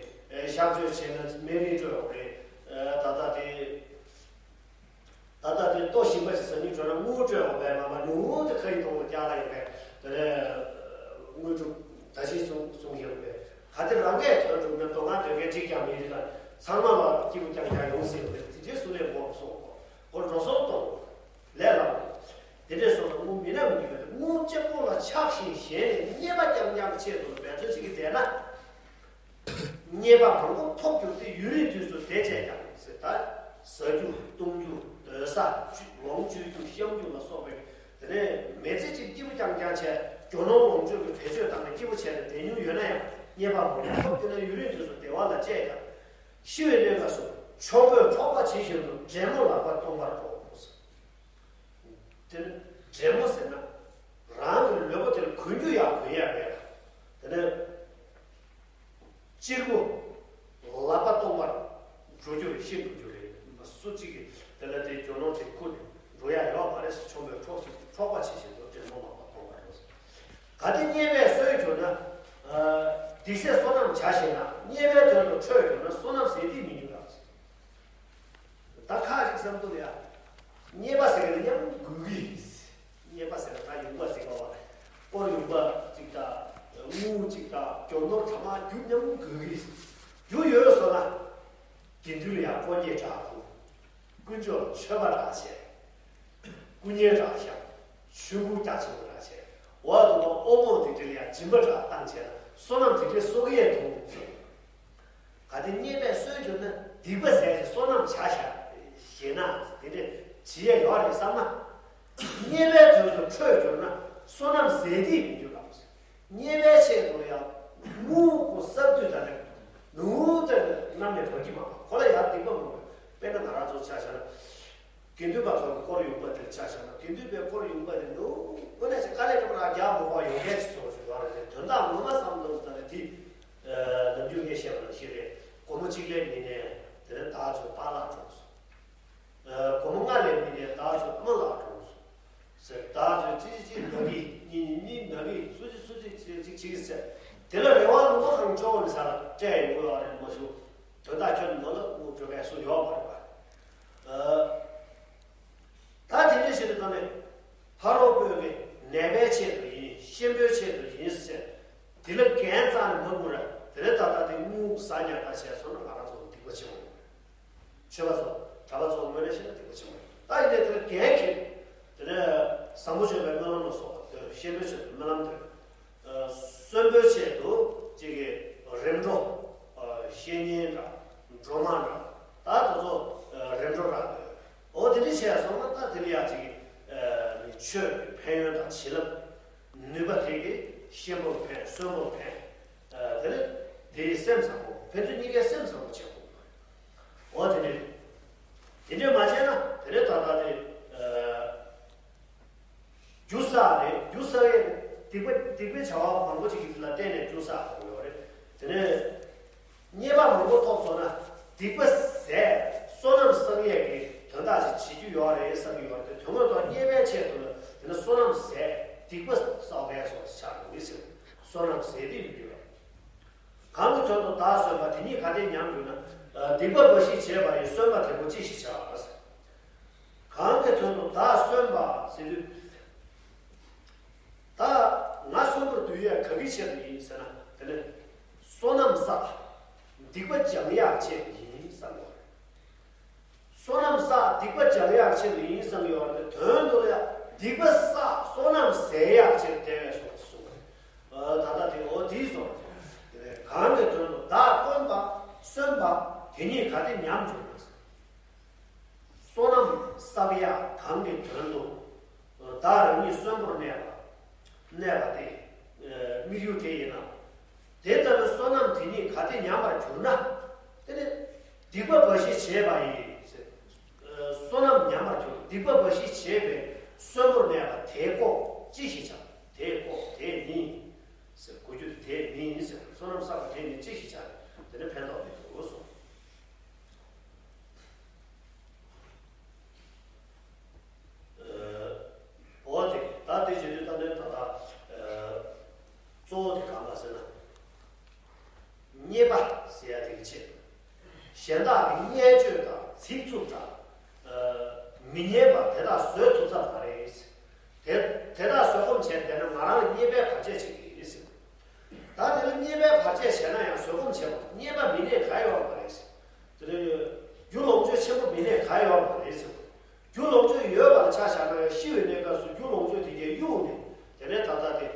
གཤག་བཅོས་བྱས་ན་སྨན་རིན་སྤྲོད་དགོས་རེད། ད་ལྟ་དེ། ད་ལྟ་དེ་ལྟོ་ཞིམ་པ་ཞིག་ཟ་སྙིང་བྲོ་ན་དངུལ་སྤྲོད་དགོས་པས། མ་མ་ནུ་དེ་ཁ་ཡི་གདོང་ལ་བཀྱག་ལ་ཡོད་པས། དེ་ནས་དངུལ་གྲུབ་ད་ཅི་གསུང་གསུང་བཞིན་པས། ག་དེ་རང་གས་དོན་གྲུབ་ན་དོ་སྣང་དོན་གས་གཅིག་ཀྱང་མེད་དེ། ད་ཚང་མ་ལ་སྐྱིད་པོ་རྐྱང་རྐྱང་ཡོང་སྲིད་པ་རེད། དེ་འདྲའི་སུ་ལས་མོ་སོང་གོ་འགྲོ་སོང་གཏོང་ལས་ལ། དེ་འདྲས་སོང་ན་དངུལ་མི་ནག་མི་མེད། དངུལ་གཅིག་པོ་ལ་ཆགས་ཤིང་ཞེན་ནས་རྙེད་པ་རྐྱང་རྐྱང་གི་ཆེད་དུ་འབད་བརྩོན་བྱེད་ཀྱི་བསྡད་ན། རྙེད་པ་མང་པོ་ཐོབ་གྱུར་ཏེ་ཡུན་རིང་དུས་སུ་བདེ་བྱས་ཀྱང་ཟེར། ད་ཟ་རྒྱུ་བཏུང་རྒྱུ་སྡོད་ས་ལོངས་སྤྱོད་རྒྱུ་བཤམས་རྒྱུ་ལ་སོགས་པའི་དེ་ནས་མི་ཚེ་གཅིག་སྐྱིད་པོ་རྐྱང་རྐྱང་བྱས། རྒྱུ་ནོར་ལོངས་སྤྱོད་ཀྱི་བེད་སྤྱོད་བཏང་ནས་སྐྱིད་པོ་བྱས་ནས་བསྡད་མྱོང་ཡོད་ན་ཡང་རྙེད་པ་མང་པོ་ཐོབ་གྱུར་ན་ཡུན་རིང་དུས་སུ་བདེ་བ་ལ་སྤྱད་ཀྱང་ ཤི་བའི་གནས་སྐབས་སུ་ཆོམ་པོས་འཕྲོག་པ་ཇི་བཞིན་དུ་འདྲེ་མོ་ལག་པ་སྟོང་པར་འགྲོ། དེ་ནི་འདྲེ་མོ་ཟེར་ན་རང་གི་ལུས་པོ་དེར་གོན་རྒྱུ་ཡང་གོན་ཡ་མེད་པ། དེ་ནི་གཅེར་བུ་ལག་པ་སྟོང་པར་འགྲོ་རྒྱུ་རེད། ཤི་འགྲོ་རྒྱུ་རེད། སུ་གཅིག་གིས་དེ་ལ་དེ་རྒྱུ་ནོར་དེ་ཁུར་ནས་འགྲོ་ཡ་ཡོད་མ་རེད། ཆོམ་པོས་འཕྲོག་ཅིག་འཕྲོག་པ་ཇི་བཞིན་དུ་འདྲེ་མོ་ལག་པ་སྟོང་པར་འགྲོ། གལ་ཏེ་རྙེད་པས་གསོན་གྱུར་ན། སྡིག་ཟས་བསོད་ནམས་བྱ་ཞེ་ན། རྙེད་པའི་དོན་དུ་ཁྲོས་གྱུར་ན། བསོད་ནམས་ཟད་དེ་མི་འགྱུར་རམ། ད་ཁ་ཅིག་བསམ་ཚུལ་ཡ། རྙེད་པ་ཟེར་གི་ན་མཉམ་འགུལ་གི་ཡིན། རྙེད་པ་ཟེར་ན་ད་ཡུངས་པ་ཟེར་ག་བ། དཀོར་ཡུངས་པ་ཅིག་དང་། དངུལ་ཅིག་དང་། རྒྱུ་ནོར་གྲངས་མང་རྒྱུ་མཉམ་འགུལ་གི་ཡིན། རྒྱུ་ཡོད་སོང་ན། དགེ་འདུན་ལ་ཡང་དཀོན་གྱི་གྲགས་ཁུ། དཀོན་མཆོག་ལ་མཆོད་པ་གྲགས་བྱས། སྐུ་བརྙན་གྲགས་བཞག་ཆོས་སྐུ་རྒྱ་ཆེན་པོ་གྲགས་བྱས། འོ་དུ་མ་ཨོ་མོ་དེ་འདྲ་ལ་ཡང་སྦྱིན་པ་གྲགས་བཏང་བྱས་ན་བསོད་ནམས་དེ་འདྲའི་གསོག་ཡས་དུ། གལ་ཏེ་རྙེད་པས་གསོན་གྱུར་ན། སྡིག་པ་ཟད་ཅིང་བསོད་ནམས་བྱ་ཞེ་ན། དེ་འདྲ་བྱེད་ཡས་ཡོད་རེད་བསམ་ན། རྙེད་པའི་དོན་དུ་ཁྲོས་གྱུར་ན། བསོད་ནམས་ཟད་དེ་མི་འགྱུར་རམ། རྙེད་པའི་ཆེད་དུ་ཡང་དམུ་བོ་གསར་དུས་དང་ནི་ནུ་དེ་ནམ་ནས་བབ་ཀྱི་མ། ཁོ་ལ་ཡང་སྡིག་པ་མང་པོ། དཔེར་ན་ང་རང་ཚོ་ཆ་བཞག་ན། དགེ་འདུན་པ་ཚོ་དཀོར་ཡུངས་པ་དེར་ཆ་བཞག་ན། དགེ་འདུན་པའི་དཀོར་ཡུངས་པ་དེ་ནུ་ཁོ་ནས་ཅིག་དཀའ་ལས་ཁྲོམ་ར་རྒྱག་མ་དགོས་པ་ཡོང་མཁན་ཞིག་བཟོ་ཞིག་ཡོད་རེད་དེ། དོན་དག་ངོ་མ་བསམ་བློ་བཏང་ནས་དེ། ནམ་རྒྱུན་ངས་བཤད་པ་ནང་བཞིན་རེད། སྒོར་མོ་གཅིག་ལས་མི་ནས་དེ་ནས་བདག་ཚོ་པཱ་ལགས་གྲོངས་སོང་། སྒོར་མོ་ལྔ་ལས་མི་ནས་བདག་ཚོ་ཨ་མ་ལགས་གྲོངས་སོང་ཟེར། བདག་ཚོ་གཅིག་གཅིག་ན་གི་གཉིས་གཉིས་ན་གི་སུ་གཅིག་སུ་གཅིག་གཅིག་གཅིག་གཅིག་ཟེར། དེ་ལ་རེ་བ་ལུང་པ་གང་ལྕོག་ནས་ས་ལ་སྤྲད་ཡོང་གི་ཡོད་རེད་མ་གཞུ། དོན་དག་ཁྱོད་ནོར་ལ་དངུལ་སྤྲོད་མཁན་སུ་ཡོད་མ་རེད་པ། ད་དེ་འདྲ་བྱེད་དུས་ད་ནི་ཕ་རོལ་པོས་ཀྱི་ནད་པའི་ཆེད་དུ་ཡིན། གཤིན་པོའི་ཆེད་དུ་ཡིན་ཟེར། དེ་ལ་འགན་རྩ་ནས་མ་འཁུར་ར། དེ་ལ་ད་ལྟ་དེ་དངུལ་ཟ་ཉར་ད་བྱས་སོང་ན་ང་རང་ཚོ་ལ་སྡིག་པ་ཆེན་པོ་ཡོད། ཆོས་པ་ཚོ་གྲྭ་པ་ཚོ་ངོས་ནས་བཤད་ན་སྡིག་པ་ཆེན་པོ་ཡོད། ད་ཡིན་ནའི་དེ་ལ་འགན་འཁྱེར། དེ་ནས་བཟང་པོ་སྤྱོད་པའི་སྨོན་ལམ་ལ་སོགས་པ་དེ་གཤིན་པོའི་ཆེད་དུ་སྨོན་ལམ་འདོན། གསོན་པོའི་ཆེད་དུ་གཅིག་གི་རིམ་གྲོ། བཤེས་གཉེན་འདྲ། སྒྲོལ་མ་འདྲ། ད་དེ་ཚོ་རིམ་གྲོ་ར་འདོན། འོ་དེ་འདྲ་བྱས་སོང་ན་ད་དེ་ལ་ཡང་གཅིག་གི་ཆོས་ཀྱི་ཕན་ཡོན་དང་བྱིན་རླབས་ནུས་པ་དེ་གིས་གཤིན་པོར་ཕན་གསོན་པོར་ཕན། དེ་ནི་དེའི་སེམས་བཟང་པོ། ཕན་ཚུན་གཉིས་ཀའི་སེམས་བཟང་པོ་བྱེད་དགོས། འོ་དེ་ནི་དེ་འདྲ་མ་བྱས་ན་དེ་ནི་ད་ལྟ་དེ། རྒྱུ་བསགས་རེད། རྒྱུ་བསགས་ཡས་སྡིག་པ། སྡིག་པའི་བྱ་བ་མང་པོ་ཅིག་ལ་བརྟེན་ནས་རྒྱུ་བསགས་དགོས་ཡོད་རེད། དེ་ནས་རྙེད་པ་མང་པོ་ཐོབ་སོང་ན་སྡིག་པ་ཟད། བསོད་ནམས་བསགས་ཡས་ཀྱི་དོན་དག་ཅིག་བྱེད་རྒྱུ་ཡོད་རེད་བསམ་གྱི་ཡོད་རེད་དེ། དོན་དངོས་ཐོག་རྙེད་པའི་ཆེད་དུ་ལ་དེ་ནས་བསོད་ནམས་ཟད། སྡིག་པ་བསགས་མཁན་སོགས་ཆགས་འགྲོ་གི་ཟེར། བསོད་ནམས་ཟད་དེ་ཡོད་རྒྱུ་ཡོད། གང་གི་དོན་དུ་བདག་གསོན་པ། དེ་ཉིད་གལ་ཏེ་ཉམས་གྱུར་ན། སྡིག་པ་འབའ་ཞིག་བྱས་པ་ཡི། གསོན་པ་དེ་ཀོ་ཅི་ཞིག་བྱ། གང་གི་དོན་དུ་བདག་གསོན་པ་ཟེར་དུས། ད་ང་གསོན་པོར་འདུ་ཡས་ག་གི་ཆེད་དུ་ཡིན་ཟེར་ན། དེ་ནི་བསོད་ནམས་བསགས། སྡིག་པ་སྦྱང་ཡག་ཆེད་དུ་ཡིན་བསམ་གྱི་ཡོད་རེད། བསོད་ནམས་བསགས། སྡིག་པ་སྦྱང་ཡག་ཆེད་དུ་ཡིན་བསམ་གྱི་ཡོད་རེད་དེ། དོན་དུ་ལ་ཡང་སྡིག་པ་བསགས། བསོད་ནམས་ཟད་ཡག་ཆེད་དུ་དེ་བས་སོ་གསུངས་པ་རེད། ད་ལྟ་དེ་འོ་དེའི་བཟོ་འདྲ། གང་གི་དོན་དུ་བདག་གསོན་པ། གསོན་པ། དེ་ཉིད་གལ་ཏེ་ཉམས་གྱུར་ན། བསོད་ནམས་བསགས་ཡག་གང་གི་དོན་དུ་བདག་རང་ཉིད་གསོན་པོར་གནས་པ། གནས་པ་དེ་དམིགས་ཡུལ་དེ་ཡིན་ན། དེ་ལྟ་བུའི་བསོད་ནམས་དེ་ཉིད་གལ་ཏེ་ཉམས་པར་གྱུར་ན། དེ་ནི་སྡིག་པ་འབའ་ཞིག་བྱས་པ་ཡིན་ཟེར། བསོད་ནམས་ཉམས་པར་གྱུར། སྡིག་པ་འབའ་ཞིག་བྱས་པའི་གསོན་པོར་གནས་པ་དེ་ཀོ་ཅི་ཞིག་བྱ། དེ་ཀོ་དེ་ནི་ཟེར། གོ་རྒྱུ་དེ་དེ་ནི་ཟེར། བསོད་ནམས་བསགས་པ་དེ་ནི་ཅི་ཞིག་བྱ། དེ་ནི་ཕན་ཐོགས་མི་འདུག་གསུངས། འོ་དེ་ད་དེ་བྱེད་དུས་ད་ནི་ད་ལྟ་གཙོ་བོ་དེ་གང་ལ་ཟེར་ན། རྙེད་པ་ཟེར་ཡ་དེ་གི་ཆེད་དུ། གཞན་དག་གི་བརྙས་བཅོས་དང་ཚིག་རྩུབ་དང་། མི་སྙན་པ་དེ་དག་བཟོད་ཐུབ་ས་མ་རེད། དེ་དེ་དག་བཟོད་སྒོམ་བྱས་བསྡད་ན་ང་རང་ལ་རྙེད་པའི་བར་ཆད་བྱེད་ཀྱི་ཡིན་ཟེར། ད་དེ་ལ་རྙེད་པའི་བར་ཆད་བྱས་ན་ཡང་བཟོད་སྒོམ་བྱེད་པ་རྙེད་པ་མི་གནས་ག་ཡོད་མ་རེད་ཟེར། དེ་ནས་རྒྱུ་ལོངས་སྤྱོད་ཆེན་པོ་མི་གནས་ག་ཡོད་མ་རེད་ཟེར། རྒྱུ་ལོངས་སྤྱོད་ཡོད་པ་ལ་ཆ་བཞག་ན་ཡང་ཤི་བའི་གནས་སྐབས་སུ་རྒྱུ་ལོངས་སྤྱོད་དེ་གའི་གཡུག་ནས་དེ་ནས་ད་ལྟ་དེ་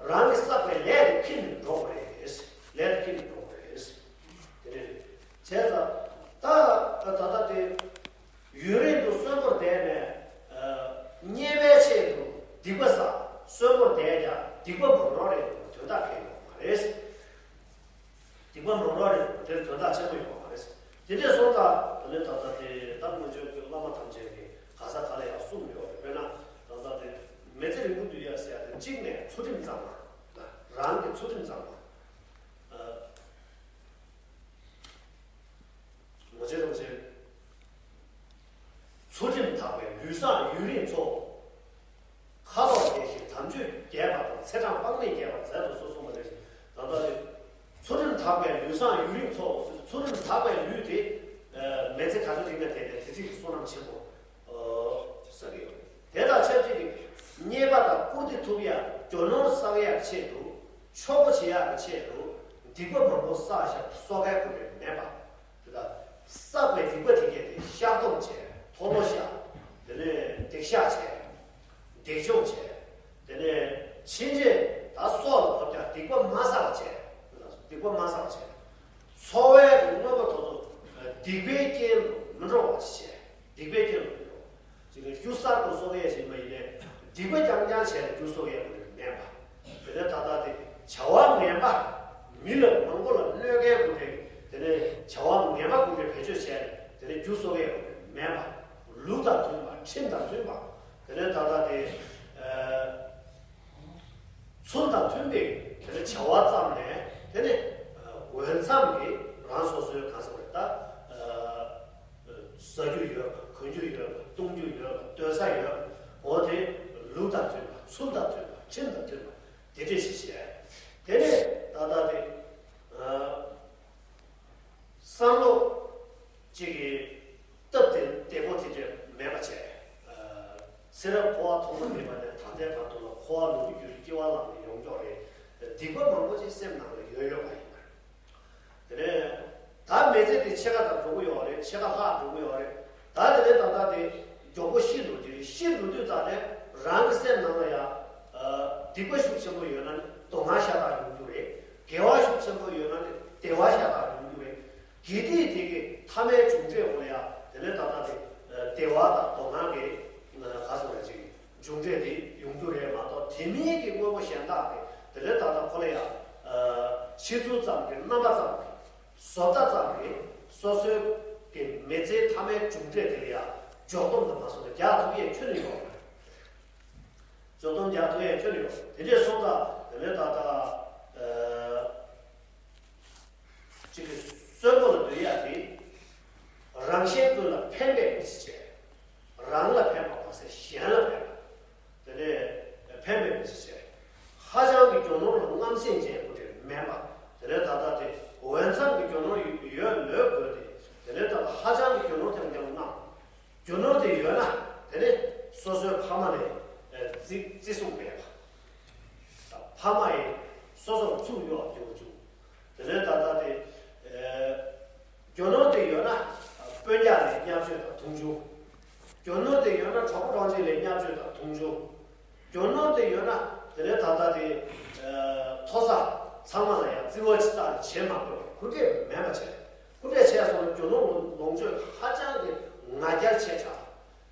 རང་གིས་བསགས་པའི་ལས་དེ་ཁྱེར་ནས་འགྲོ་དགོས་རེད། ལས་དེ་ཁྱེར་ནས་འགྲོ་དགོས་རེད། དེ་འདྲ་རེད། བྱས་ཙང་ད་ད་ལྟ་དེ་ཡུན་རིང་དུ་གསོན་པོར་བསྡད་ནས་རྙེད་པའི་ཆེད་དུ་སྡིག་པ་བསགས། གསོན་པོར་བསྡད་ཀྱང་སྡིག་པ་མང་རོགས་རེད། དོན་དག་གང་ཡང་ཡོད་མ་རེད། སྡིག་པ་མང་རོགས་རེད། དེར་དོན་དག་ཆེན་པོ་ཡོད་ དེ་འདྲས་སོང་ཙང་དེ་ནས་ད་ལྟ་དེ་ད་སྔོན་བྱོན་གྱི་བླ་མ་ཐམས་ཅད་ཀྱིས་ག་ས་ག་ལ་ཡང་གསུངས་ཡོད་རེད། དཔེར་ན་ད་ལྟ་དེ་མི་ཚེ་རིང་པོ་སྡོད་ཡ་ཟེར་ཡ་དེ་གཅིག་ནས་ཚུལ་ཁྲིམས་གཙང་མ། རང་གི་ཚུལ་ཁྲིམས་གཙང་མ། ཨ། ངོ་ཆེ་རང་ཆེ། ཚུལ་ཁྲིམས་དག་པའི་ལུས་བཟང་ཡུན་རིང་འཚོ། ཁ་དོག་རྒྱས་ཤིང་དམ་ཆོས་རྒྱས་པ་དང་ཚེས་གྲངས་སྤངས་ནས་རྒྱས་པར་མཛད་དུ་གསོལ་གསུངས་པ་ནང་བཞིན། ད་ལྟ་ནི་ཚུལ་ཁྲིམས་དག་པའི་ལུས་བཟང་ཡུན་རིང་འཚོ། ཚུལ་ཁྲིམས་དག་པའི་ལུས་དེ་མི་ཚེ་ག་ཚོད་རིང་ན་དེ་ནས་དེ་ཚེ་གི་བསོད་ནམས་ཆེན་པོ་བསགས་ཀྱི་ཡོད། དེ་དང་ཆབས་ཅིག་གི་རྙེད་པ་དང་བཀུར་སྟི་ཐུབ་ཡ། རྒྱུ་ནོར་བསགས་ཡ་ཆེད་དུ། ཆོག་པོ་བྱེད་ཡག་གི་ཆེད་དུ་སྡིག་པ་མང་པོ་བསགས་བཞག་གསོག་མཁན་ཀུན་ནས་མེད་པ། དེ་དག་བསགས་པའི་སྡིག་པ་དེ་གས་དེ་བཤགས་སྡོམ་བྱས། མཐོལ་ལོ་བཤགས། དེ་ནས་སྡིག་བཤགས་བྱས། སྡིག་སྦྱོང་བྱས། དེ་ནས་ཕྱིན་ཆད་ད་སྲོག་ལ་བབ་ཀྱང་སྡིག་པ་མ་བསགས་པ་བྱས། སྡིག་པ་མ་བསགས་པ་བྱས། འཚོ་བའི་གི་དངོས་པོ་དེ་ཚོ་སྡིག་པའི་རྐྱེན་དུ་མི་འགྲོ་བ་ཞིག་བྱས། སྡིག་པའི་རྐྱེན་དུ་མི་འགྲོ། ཅིག་གི་རྒྱུ་གསར་དུ་གསོག་ཡས་ཞིག་མ་ཡིན་ནས་སྡིག་པ་རྐྱང་རྐྱང་བྱས་ནས་རྒྱུ་གསོག་ཡས་ཀུན་ནས་མེད་པ། དེ་ནས་ད་ལྟ་དེ་བྱ་བ་ངན་པ། མི་ལ་མང་པོ་ལ་གནོད་མཁན་ཀུན་ནས། དེ་ནས་བྱ་བ་ངན་པ་ཀུན་ནས་བེད་སྤྱོད་བྱས་ནས་དེ་ནས་རྒྱུ་གསོག་ཡས་ཀུན་ནས་མེད་པ། ལུགས་དང་མཐུན་པ། ཁྲིམས་དང་མཐུན་པ། དེ་ནས་ད་ལྟ་དེ་ཨ། ཚུལ་དང་མཐུན་པའི་དེ་ནས་བྱ་བ་བརྩམས་ནས། དེ་ནས་འོས་འཚམ་གྱི་རང་སོ་སོའི་གང་ཟག་རེ་ད་ཟ་རྒྱུ་ཡོད་པ། གོན་རྒྱུ་ཡོད་པ། བཏུང་རྒྱུ་ཡོད་པ། སྡོད་ས་ཡོད་པ། འོ་དེ་ལུགས་དང་མཐུན་པ། ཚུལ་དང་མཐུན་པ། ཁྲིམས་དང་མཐུན་པ། དེ་འདྲས་ཞིག་བྱས། དེ་ནས་ད་ལྟ་དེ་བསམ་བློ་གཅིག་གི་སྟབས་བདེ་བདེ་པོ་དེ་འདྲས་མེད་པ་བྱས། ཚེ་རབས་འཁོར་བ་ཐོག་མ་མེད་པ་ནས་ད་ལྟའི་བར་དུ་ལ་འཁོར་བ་ལུས་ཀྱི་རྒྱུ་རུ་སྐྱེ་བ་བླངས་ནས་ཡོང་ཀྱོག་རེད། སྡིག་པ་མང་པོ་ཅིག་སེམས་ནང་ལ་ཡོད་ཡོད་པ་ཡིན་པ། དེ་ནས་ད་མི་ཚེ་འདི་ཕྱེད་ཀ་ཙམ་འགྲོ་གི་ཡོད་རེད། ཕྱེད་ཀ་ལྷག་འགྲོ་གི་ཡོད་རེད། ད་དེ་ནས་ད་ལྟ་དེ་མགྱོགས་པོ་ཤི་འགྲོ་གི་རེད། ཤི་འགྲོ་དུས་ཙམ་ནས་རང་གི་སེམས་ནང་ལ་ཡང་སྡིག་པ་ཤུགས་ཆེན་པོ་ཡོད་ན་ནི་དོ་སྣང་ཤ་སྟག་ཡོང་རྒྱུ་རེད། དགེ་བ་ཤུགས་ཆེན་པོ་ཡོད་ན་ནི་བདེ་བ་ཤ་སྟག་ཡོང་རྒྱུ་རེད། དགེ་སྡིག་དེ་གི་ཐ་མའི་མཇུག་འབྲས་ཀུན་ལ་ཡང་དེ་ནས་ད་ལྟ་དེ་བདེ་བ་དང་དོ་སྣང་གི་ག་ཟེར་བ་ཅིག་མཇུག་འབྲས་དེ་ཡོང་རྒྱུ་རེད་མ་གཏོགས། དེ་མིན་གྱི་དངོས་པོ་གཞན་དག་དེ་དེ་ནས་ད་ལྟ་ཁོ་ལ་ཡང་ཤི་ཚུལ་ཙམ་གྱི་རྣམ་པ་ཙམ་གྱི་བཟོ་ལྟ་ཙམ་གྱི་སོ་སོའི་གི་མི་ཚེའི་ཐ་མའི་མཇུག་འབྲས་དེ་ལ་ཡང་འཇོག་སྡོམ་དུ་མ་སོང་ན་རྒྱག་ཐུབ་ཡས་ཁྱོན་ནས་ཡོད་རེད། འཇོག་སྡོམ་རྒྱག་ཐུབ་ཡས་ཁྱོན་ནས་ཡོད། དེ་འདྲས་སོང་ཙང་དེ་ནས་ད་ལྟ་ཨ། གཅིག་གི་གསོན་པོ་ལ་སྡོད་ཡག་དེ་རང་གཞན་ཀུན་ལ་ཕན་པའི་མི་ཚེ་བྱས། རང་ལ་ཕན་པ་མ་ཟད་གཞན་ལ་ཕན་པ། དེ་ནས་ཕན་པའི་མི་ཚེ་བྱས། ཧ་ཅང་གི་རྒྱུ་ནོར་ལ་རྔམ་སེམས་ཅན་ཀུན་འདྲེས་མེད་པ། དེ་ནས་ད་ལྟ་དེ་འོས་འཚམ་གྱི་རྒྱུ་ནོར་ཡོད་ལོས་དགོས་ཏེ། དེ་ནས་ད་ལྟ་ཧ་ཅང་གི་རྒྱུ་ནོར་ཐེབས་ཀྱང་རྔམ། རྒྱུ་ནོར་དེ་ཡོད་ན་དེ་ནས་སོ་སོའི་ཕ་མ་ལ་བརྩི་བརྩི་སྲུང་མེད་པ། ཕ་མ་ཡིས་སོ་སོར་ཚུར་གཡོག་རྒྱུ་བྱུང་། དེ་ནས་ད་ལྟ་དེ་རྒྱུ་ནོར་དེ་ཡོད་ན་སྤུན་ཀྱག་ལ་བརྙས་བཅོས་དང་མཐོང་ཆུང་། རྒྱུ་ནོར་དེ་ཡོད་ན་གྲོགས་པོ་གྲོགས་མཆེད་ལ་བརྙས་བཅོས་དང་མཐོང་ཆུང་། རྒྱུ་ནོར་དེ་ཡོད་ན་དེ་ནས་ད་ལྟ་དེ་མཐོ་ས་ཚང་མ་ལ་ཡང་བརྩི་བ་ཅིག་བཏང་ནས་བྱེད་མ་དགོས་པ། ཁོ་འདྲས་མེད་པ་བྱས། ཁོ་འདྲས་བྱས་སོང་ན་རྒྱུ་ནོར་ལོངས་སྤྱོད་ཧ་ཅང་གི་ང་རྒྱལ་ཆེ་དྲགས།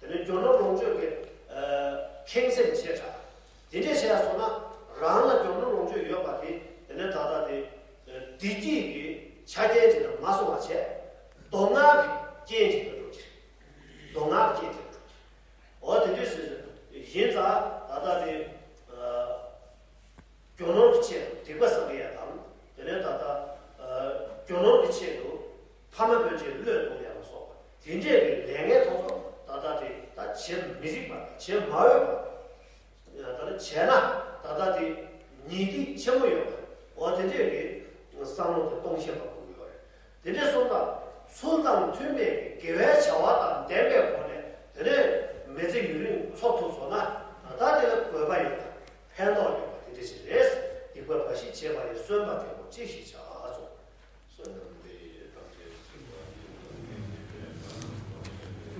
དེ་ནས་རྒྱུ་ནོར་ལོངས་སྤྱོད་ཀྱི་ཁེངས་སེམས་ཆེ་དྲགས། དེ་འདྲས་བྱས་སོང་ན་རང་ལ་རྒྱུ་ནོར་ལོངས་སྤྱོད་ཡོད་པ་དེ་དེ་ནས་ད་ལྟ་དེ་བདེ་སྐྱིད་ཀྱི་ཆ་རྐྱེན་ཅིག་ཏུ་མ་སོང་བ་བྱས། སྡུག་བསྔལ་གྱི་རྐྱེན་ཅིག་ཏུ་འགྲོ་གི་རེད། སྡུག་བསྔལ་གྱི་རྐྱེན་ཅིག་ཏུ་འགྲོ་གི་རེད། འོ་དེ་འདྲས་སོ་སོ་ཡིན་ཙང་ད་ལྟ་དེ་རྒྱུ་ནོར་གྱི་ཆེད་དུ་སྡིག་པ་བསགས་ཡས་དང་། དེ་ནས་ད་ལྟ་རྒྱུ་ནོར་གྱི་ཆེད་དུ་ཕ་མ་སྤུན་མཆེད་བློས་གཏོང་ཡག་ལ་སོགས་པ་དེ་འདྲས་ཀྱི་ལས་ངན་ཐོག་ཚོ་ད་ལྟ་དེ་ད་བྱེད་མི་རིགས་པ་དང་བྱེད་མ་འོས་པ། ད་ལྟ་བྱས་ན་ད་ལྟ་དེ་ཉེས་སྡིག་ཆེན་པོ་ཡོད་པ། འོ་དེ་འདྲས་ཀྱི་བསམ་བློ་དེ་གཏོང་ཤེས་པ་དགོས་ཀྱི་ཡོད་རེད། དེ་འདྲས་སོང་ཙང་ཚུལ་དང་མཐུན་པའི་དགེ་བའི་བྱ་བ་དང་ལྡན་པའི་སྒོ་ནས་དེ་ནས་མི་ཚེ་ཡུན་རིང་འཚོ་ཐུབ་སོང་ན་ད་དེ་ལ་དགོས་པ་ཡོད་ན་ཕན་ཐོགས་ཡོད་པ་དེ་འདྲས་ཞིག་རེད། སྡིག་པ་འབའ་ཞིག་བྱས་པ་ཡིས་གསོན་པ་བདེ་མོ་ཅི་ཞིག་བྱ་ཚོ། བསོད་ནམས་འདི་ཡིས་ཐམས་ཅད་གཟིགས་པ་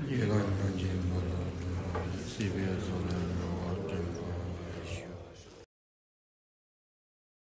ཉིད། ཡི་དམ་ལྷན་ཅིག་འབར་དང་འཁྲུགས་པའི་སྲིད་པའི་མཚོ་ལས་